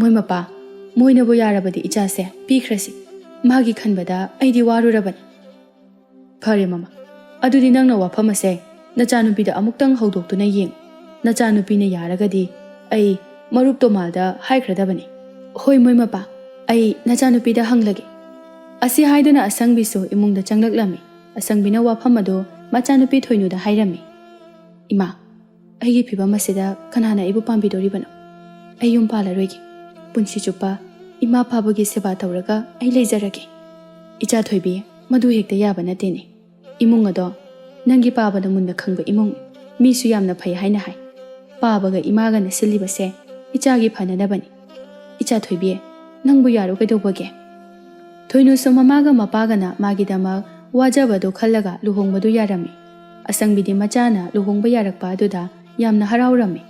"ꯃꯣꯏ ꯃꯄꯥ, ꯃꯣꯏꯅꯕꯨ ꯌꯥꯔꯕꯗꯤ ꯏꯆꯥꯁꯦ ꯄꯤꯈ꯭ꯔꯁꯤ꯫ ꯃꯥꯒꯤ ꯈꯟꯕꯗ ꯑꯩꯗꯤ ꯋꯥꯔꯨꯔꯕꯅꯤ꯫" "ꯐꯔꯦ ꯃꯃꯥ, ꯑꯗꯨꯗꯤ ꯅꯪꯅ ꯋꯥꯐꯝ ꯑꯁꯦ ꯅꯆꯥꯅꯨꯄꯤꯗ ꯑꯃꯨꯛꯇꯪ ꯍꯧꯗꯣꯛꯇꯨꯅ ꯌꯦꯡꯉꯨ꯫ ꯅꯆꯥꯅꯨꯄꯤꯅ ꯌꯥꯔꯒꯗꯤ ꯑꯩ ꯃꯔꯨꯞ ꯇꯣꯃꯥꯜꯗ ꯍꯥꯏꯈ꯭ꯔꯗꯕꯅꯤ꯫" "ꯍꯣꯏ ꯃꯣꯏ ꯃꯄꯥ, ꯑꯩ ꯅꯆꯥꯅꯨꯄꯤꯗ ꯍꯪꯂꯒꯦ꯫" ꯑꯁꯤ ꯍꯥꯏꯗꯨꯅ ꯑꯁꯪꯕꯤꯁꯨ ꯏꯃꯨꯡꯗ ꯆꯪꯂꯛꯂꯝꯃꯤ꯫ ꯑꯁꯪꯕꯤꯅ ꯋꯥꯐꯝ ꯑꯗꯨ ꯃꯆꯥꯅꯨꯄꯤ ꯊꯣꯏꯅꯨꯗ ꯍꯥꯏꯔꯝꯃꯤ꯫ "ꯏꯃꯥ, ꯑꯩꯒꯤ ꯐꯤꯕꯝ ꯑꯁꯤꯗ ꯀꯅꯥꯅ ꯑꯩꯕꯨ ꯄꯥꯝꯕꯤꯗꯣꯔꯤꯕꯅꯣ? ꯑꯩ ꯌꯨꯝ ꯄꯥꯜꯂꯔꯣꯏꯒꯦ꯫ ꯄꯨꯟꯁꯤ ꯆꯨꯞꯄ ꯏꯃꯥ ꯄꯥꯕꯒꯤ ꯁꯦꯕꯥ ꯇꯧꯔꯒ ꯑꯩ ꯂꯩꯖꯔꯒꯦ꯫" "ꯏꯆꯥ ꯊꯣꯏꯕꯤ, ꯃꯗꯨ ꯍꯦꯛꯇ ꯌꯥꯕ ꯅꯠꯇꯦꯅꯦ꯫ ꯏꯃꯨꯡ ꯑꯗꯣ ꯅꯪꯒꯤ ꯄꯥꯕꯅ ꯃꯨꯟꯅ ꯈꯪꯕ ꯏꯃꯨꯡꯅꯤ꯫ ꯃꯤꯁꯨ ꯌꯥꯝꯅ ꯐꯩ ꯍꯥꯏꯅ ꯍꯥꯏ꯫ ꯄꯥꯕꯒ ꯏꯃꯥꯒꯅ ꯁꯤꯜꯂꯤꯕꯁꯦ ꯏꯆꯥꯒꯤ ꯐꯅꯅꯕꯅꯤ꯫ ꯏꯆꯥ ꯊꯣꯏꯕꯤ, ꯅꯪꯕꯨ ꯌꯥꯔꯣ ꯀꯩꯗꯧꯕꯒꯦ?" ꯊꯣꯏꯅꯨꯁꯨ ꯃꯃꯥꯒ ꯃꯄꯥꯒꯅ ꯃꯥꯒꯤꯗꯃꯛ ꯋꯥꯖꯕꯗꯨ ꯈꯜꯂꯒ ꯂꯨꯍꯣꯡꯕꯗꯨ ꯌꯥꯔꯝꯃꯤ꯫ ꯑꯁꯪꯕꯤꯗꯤ ꯃꯆꯥꯅ ꯂꯨꯍꯣꯡꯕ ꯌꯥꯔꯛꯄ ꯑꯗꯨꯗ ꯌꯥꯝꯅ ꯍꯔꯥꯎꯔꯝꯃꯤ꯫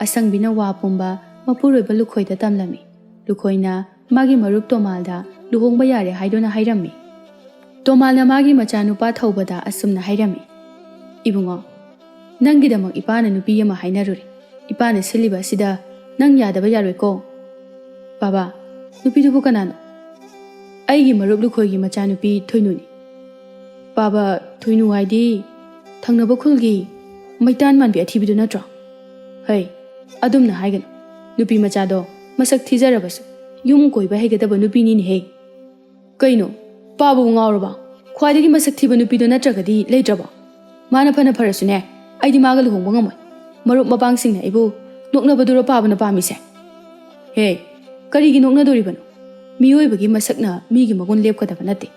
ꯑꯁꯪꯕꯤꯅ ꯋꯥ ꯄꯨꯝꯕ ꯃꯄꯨꯔꯣꯏꯕ ꯂꯨꯈꯣꯏꯗ ꯇꯝꯂꯝꯃꯤ꯫ ꯂꯨꯈꯣꯏꯅ ꯃꯥꯒꯤ ꯃꯔꯨꯞ ꯇꯣꯃꯥꯜꯗ ꯂꯨꯍꯣꯡꯕ ꯌꯥꯔꯦ ꯍꯥꯏꯗꯨꯅ ꯍꯥꯏꯔꯝꯃꯤ꯫ ꯇꯣꯃꯥꯜꯅ ꯃꯥꯒꯤ ꯃꯆꯥꯅꯨꯄꯥ ꯊꯧꯕꯗ ꯑꯁꯨꯝꯅ ꯍꯥꯏꯔꯝꯃꯤ, "ꯏꯕꯨꯡꯉꯣ, ꯅꯪꯒꯤꯗꯃꯛ ꯏꯄꯥꯅ ꯅꯨꯄꯤ ꯑꯃ ꯍꯥꯏꯅꯔꯨꯔꯦ꯫ ꯏꯄꯥꯅ ꯁꯤꯜꯂꯤꯕ ꯑꯁꯤꯗ ꯅꯪ ꯌꯥꯗꯕ ꯌꯥꯔꯣꯏꯀꯣ꯫ ꯄꯥꯕ, ꯅꯨꯄꯤꯗꯨꯕꯨ ꯀꯅꯥꯅꯣ? ꯑꯩꯒꯤ ꯃꯔꯨꯞ ꯂꯨꯈꯣꯏꯒꯤ ꯃꯆꯥꯅꯨꯄꯤ ꯊꯣꯏꯅꯨꯅꯤ꯫ ꯄꯥꯕ, ꯊꯣꯏꯅꯨ ꯍꯥꯏꯗꯤ ꯊꯪꯅꯕ ꯈꯨꯜꯒꯤ ꯃꯩꯇꯥꯟ ꯃꯥꯟꯕꯤ ꯑꯊꯤꯕꯤꯗꯨ ꯅꯠꯇ꯭ꯔꯣ? ꯍꯩ, ꯑꯗꯨꯝꯅ ꯍꯥꯏꯒꯅꯨ꯫ ꯅꯨꯄꯤ ꯃꯆꯥꯗꯣ ꯃꯁꯛ ꯊꯤꯖꯔꯕꯁꯨ ꯌꯨꯝ ꯀꯣꯏꯕ ꯍꯩꯒꯗꯕ ꯅꯨꯄꯤꯅꯤꯅꯦꯍꯦ꯫ ꯀꯩꯅꯣ, ꯄꯥꯕꯕꯨ ꯉꯥꯎꯔꯕ? ꯈ꯭ꯋꯥꯏꯗꯒꯤ ꯃꯁꯛ ꯊꯤꯕ ꯅꯨꯄꯤꯗꯣ ꯅꯠꯇ꯭ꯔꯒꯗꯤ ꯂꯩꯇ꯭ꯔꯕꯣ? ꯃꯥꯅ ꯐꯅ ꯐꯔꯁꯨꯅꯦ, ꯑꯩꯗꯤ ꯃꯥꯒ ꯂꯨꯍꯣꯡꯕ ꯉꯝꯃꯣꯏ꯫ ꯃꯔꯨꯞ ꯃꯄꯥꯡꯁꯤꯡꯅ ꯑꯩꯕꯨ ꯅꯣꯛꯅꯕꯗꯨꯔꯣ ꯄꯥꯕꯅ ꯄꯥꯝꯃꯤꯁꯦ? ꯍꯦ, ꯀꯔꯤꯒꯤ ꯅꯣꯛꯅꯗꯣꯔꯤꯕꯅꯣ? ꯃꯤꯑꯣꯏꯕꯒꯤ ꯃꯁꯛꯅ ꯃꯤꯒꯤ ꯃꯒꯨꯟ ꯂꯦꯞꯀꯗꯕ ꯅꯠꯇꯦ꯫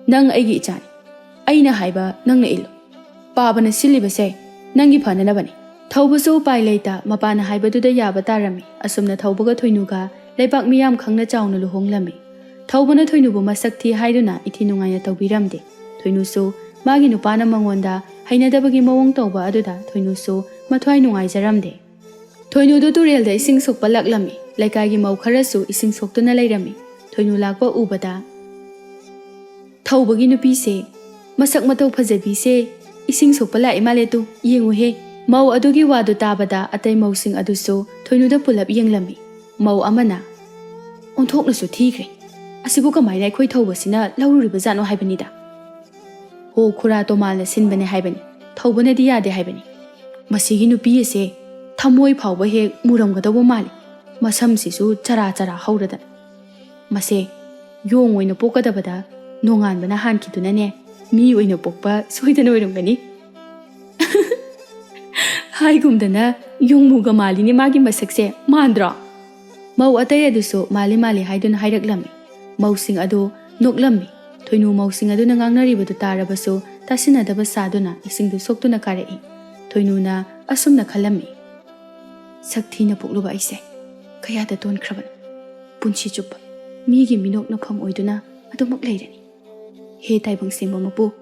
ꯅꯪ ꯑꯩꯒꯤ ꯏꯆꯥꯅꯤ꯫ ꯑꯩꯅ ꯍꯥꯏꯕ ꯅꯪꯅ ꯏꯜꯂꯨ꯫ ꯄꯥꯕꯅ ꯁꯤꯜꯂꯤꯕꯁꯦ ꯅꯪꯒꯤ ꯐꯅꯅꯕꯅꯤ꯫ ꯊꯧꯕꯁꯨ ꯎꯄꯥꯏ ꯂꯩꯇ ꯃꯄꯥꯅ ꯍꯥꯏꯕꯗꯨꯗ ꯌꯥꯕ ꯇꯥꯔꯝꯃꯤ꯫ ꯑꯁꯨꯝꯅ ꯊꯧꯕꯒ ꯊꯣꯏꯅꯨꯒ ꯂꯩꯄꯥꯛ ꯃꯤꯌꯥꯝ ꯈꯪꯅ ꯆꯥꯎꯅ ꯂꯨꯍꯣꯡꯂꯝꯃꯤ꯫ ꯊꯧꯕꯅ ꯊꯣꯏꯅꯨꯕꯨ ꯃꯁꯛ ꯊꯤ ꯍꯥꯏꯗꯨꯅ ꯏꯊꯤ ꯅꯨꯡꯉꯥꯏꯅ ꯇꯧꯕꯤꯔꯝꯗꯦ꯫ ꯊꯣꯏꯅꯨꯁꯨ ꯃꯥꯒꯤ ꯅꯨꯄꯥꯅ ꯃꯉꯣꯟꯗ ꯍꯩꯅꯗꯕꯒꯤ ꯃꯑꯣꯡ ꯇꯧꯕ ꯑꯗꯨꯗ ꯊꯣꯏꯅꯨꯁꯨ ꯃꯊ꯭ꯋꯥꯏ ꯅꯨꯡꯉꯥꯏꯖꯔꯝꯗꯦ꯫ ꯊꯣꯏꯅꯨꯗꯨ ꯇꯨꯔꯦꯜꯗ ꯏꯁꯤꯡ ꯁꯣꯛꯄ ꯂꯥꯛꯂꯝꯃꯤ꯫ ꯂꯩꯀꯥꯏꯒꯤ ꯃꯧ ꯈꯔꯁꯨ ꯏꯁꯤꯡ ꯁꯣꯛꯇꯨꯅ ꯂꯩꯔꯝꯃꯤ꯫ ꯊꯣꯏꯅꯨ ꯂꯥꯛꯄ ꯎꯕꯗ, "ꯊꯧꯕꯒꯤ ꯅꯨꯄꯤꯁꯦ, ꯃꯁꯛ ꯃꯇꯧ ꯐꯖꯕꯤꯁꯦ ꯏꯁꯤꯡ ꯁꯣꯛꯄ ꯂꯥꯛꯏ ꯃꯥꯜꯂꯦ ꯇꯨ, ꯌꯦꯡꯉꯨꯍꯦ"꯫ ꯃꯧ ꯑꯗꯨꯒꯤ ꯋꯥꯗꯨ ꯇꯥꯕꯗ ꯑꯇꯩ ꯃꯧꯁꯤꯡ ꯑꯗꯨꯁꯨ ꯊꯣꯏꯅꯨꯗ ꯄꯨꯂꯞ ꯌꯦꯡꯂꯝꯃꯤ꯫ ꯃꯧ ꯑꯃꯅ, "ꯑꯣꯟꯊꯣꯛꯅꯁꯨ ꯊꯤꯈ꯭ꯔꯦ꯫ ꯑꯁꯤꯕꯨ ꯀꯃꯥꯏꯅ ꯑꯩꯈꯣꯏ ꯊꯧꯕꯁꯤꯅ ꯂꯧꯔꯨꯔꯤꯕꯖꯥꯠꯅꯣ ꯍꯥꯏꯕꯅꯤꯗ"꯫ "ꯍꯣ, ꯈꯨꯔꯥ ꯇꯣꯃꯥꯜꯅ ꯁꯤꯟꯕꯅꯦ ꯍꯥꯏꯕꯅꯤ, ꯊꯧꯕꯅꯗꯤ ꯌꯥꯗꯦ ꯍꯥꯏꯕꯅꯤ꯫ ꯃꯁꯤꯒꯤ ꯅꯨꯄꯤ ꯑꯁꯦ ꯊꯃꯣꯏ ꯐꯥꯎꯕ ꯍꯦꯛ ꯃꯨꯔꯝꯒꯗꯧꯕ ꯃꯥꯜꯂꯤ꯫ ꯃꯁꯝꯁꯤꯁꯨ ꯆꯔꯥ ꯆꯔꯥ ꯍꯧꯔꯗꯅ꯫ ꯃꯁꯦ ꯌꯣꯡ ꯑꯣꯏꯅ ꯄꯣꯛꯀꯗꯕꯗ ꯅꯣꯡꯉꯥꯟꯕꯅ ꯍꯥꯟꯈꯤꯗꯨꯅꯅꯦ, ꯃꯤ ꯑꯣꯏꯅ ꯄꯣꯛꯄ ꯁꯣꯏꯗꯅ ꯑꯣꯏꯔꯝꯒꯅꯤ"꯫ ꯍꯥꯏꯒꯨꯝꯗꯅ ꯌꯣꯡꯃꯨꯒ ꯃꯥꯜꯂꯤꯅꯦ ꯃꯥꯒꯤ ꯃꯁꯛꯁꯦ, ꯃꯥꯟꯗ꯭ꯔꯣ? ꯃꯧ ꯑꯇꯩ ꯑꯗꯨꯁꯨ ꯃꯥꯜꯂꯤ ꯃꯥꯜꯂꯤ ꯍꯥꯏꯗꯨꯅ ꯍꯥꯏꯔꯛꯂꯝꯃꯤ꯫ ꯃꯧꯁꯤꯡ ꯑꯗꯨ ꯅꯣꯛꯂꯝꯃꯤ꯫ ꯊꯣꯏꯅꯨ ꯃꯧꯁꯤꯡ ꯑꯗꯨꯅ ꯉꯥꯡꯅꯔꯤꯕꯗꯨ ꯇꯥꯔꯕꯁꯨ ꯇꯥꯁꯤꯟꯅꯗꯕ ꯁꯥꯗꯨꯅ ꯏꯁꯤꯡꯗꯨ ꯁꯣꯛꯇꯨꯅ ꯀꯥꯔꯛꯏ꯫ ꯊꯣꯏꯅꯨꯅ ꯑꯁꯨꯝꯅ ꯈꯜꯂꯝꯃꯤ, "ꯁꯛ ꯊꯤꯅ ꯄꯣꯛꯂꯨꯕ ꯑꯩꯁꯦ ꯀꯌꯥꯗ ꯇꯣꯟꯈ꯭ꯔꯕꯅꯣ꯫ ꯄꯨꯟꯁꯤ ꯆꯨꯞꯄ ꯃꯤꯒꯤ ꯃꯤꯅꯣꯛꯅꯐꯝ ꯑꯣꯏꯗꯨꯅ ꯑꯗꯨꯃꯛ ꯂꯩꯔꯅꯤ꯫ ꯍꯦ ꯇꯥꯏꯕꯪ ꯁꯦꯝꯕ ꯃꯄꯨ,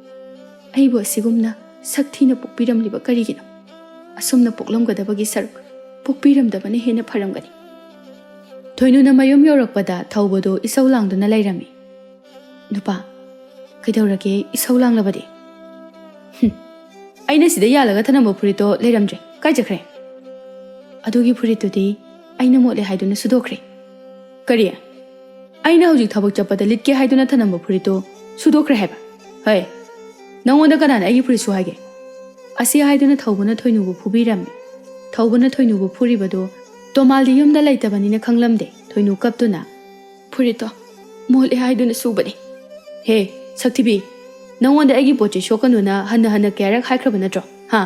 ꯑꯩꯕꯨ ꯑꯁꯤꯒꯨꯝꯅ ꯁꯛ ꯊꯤꯅ ꯄꯣꯛꯄꯤꯔꯝꯂꯤꯕ ꯀꯔꯤꯒꯤꯅꯣ? ꯑꯁꯨꯝꯅ ꯄꯣꯛꯂꯝꯒꯗꯕꯒꯤ ꯁꯔꯨꯛ ꯄꯣꯛꯄꯤꯔꯝꯗꯕꯅ ꯍꯦꯟꯅ ꯐꯔꯝꯒꯅꯤ"꯫ ꯊꯣꯏꯅꯨꯅ ꯃꯌꯨꯝ ꯌꯧꯔꯛꯄꯗ ꯊꯧꯕꯗꯨ ꯏꯁꯧ ꯂꯥꯡꯗꯨꯅ ꯂꯩꯔꯝꯃꯤ꯫ "ꯅꯨꯄꯥ, ꯀꯩꯗꯧꯔꯒꯦ ꯏꯁꯧ ꯂꯥꯡꯂꯕꯗꯤ?" "ꯍꯨꯝ, ꯑꯩꯅ ꯁꯤꯗ ꯌꯥꯜꯂꯒ ꯊꯅꯝꯕ ꯐꯨꯔꯤꯠꯇꯣ ꯂꯩꯔꯝꯗ꯭ꯔꯦ꯫ ꯀꯥꯏ ꯆꯠꯈ꯭ꯔꯦ?" "ꯑꯗꯨꯒꯤ ꯐꯨꯔꯤꯠꯇꯨꯗꯤ ꯑꯩꯅ ꯃꯣꯠꯂꯦ ꯍꯥꯏꯗꯨꯅ ꯁꯨꯗꯣꯛꯈ꯭ꯔꯦ꯫" "ꯀꯔꯤ? ꯑꯩꯅ ꯍꯧꯖꯤꯛ ꯊꯕꯛ ꯆꯠꯄꯗ ꯂꯤꯠꯀꯦ ꯍꯥꯏꯗꯨꯅ ꯊꯅꯝꯕ ꯐꯨꯔꯤꯠꯇꯨ ꯁꯨꯗꯣꯛꯈ꯭ꯔꯦ ꯍꯥꯏꯕ? ꯍꯩ, ꯅꯪꯉꯣꯟꯗ ꯀꯅꯥꯅ ꯑꯩꯒꯤ ꯐꯨꯔꯤꯠ ꯁꯨ ꯍꯥꯏꯒꯦ?" ꯑꯁꯤ ꯍꯥꯏꯗꯨꯅ ꯊꯧꯕꯅ ꯊꯣꯏꯅꯨꯕꯨ ꯐꯨꯕꯤꯔꯝꯃꯤ꯫ ꯊꯧꯕꯅ ꯊꯣꯏꯅꯨꯕꯨ ꯐꯨꯔꯤꯕꯗꯨ ꯇꯣꯃꯥꯜꯗꯤ ꯌꯨꯝꯗ ꯂꯩꯇꯕꯅꯤꯅ ꯈꯪꯂꯝꯗꯦ꯫ ꯊꯣꯏꯅꯨ ꯀꯞꯇꯨꯅ, "ꯐꯨꯔꯤꯠꯇꯣ ꯃꯣꯠꯂꯦ ꯍꯥꯏꯗꯨꯅ ꯁꯨꯕꯅꯤ꯫" "ꯍꯦ, ꯁꯛꯊꯤꯕꯤ, ꯅꯪꯉꯣꯟꯗ ꯑꯩꯒꯤ ꯄꯣꯠ ꯆꯩ ꯁꯣꯛꯀꯅꯨꯅ ꯍꯟꯅ ꯍꯟꯅ ꯀꯌꯥꯔꯛ ꯍꯥꯏꯈ꯭ꯔꯕ ꯅꯠꯇ꯭ꯔꯣ, ꯍꯥ?"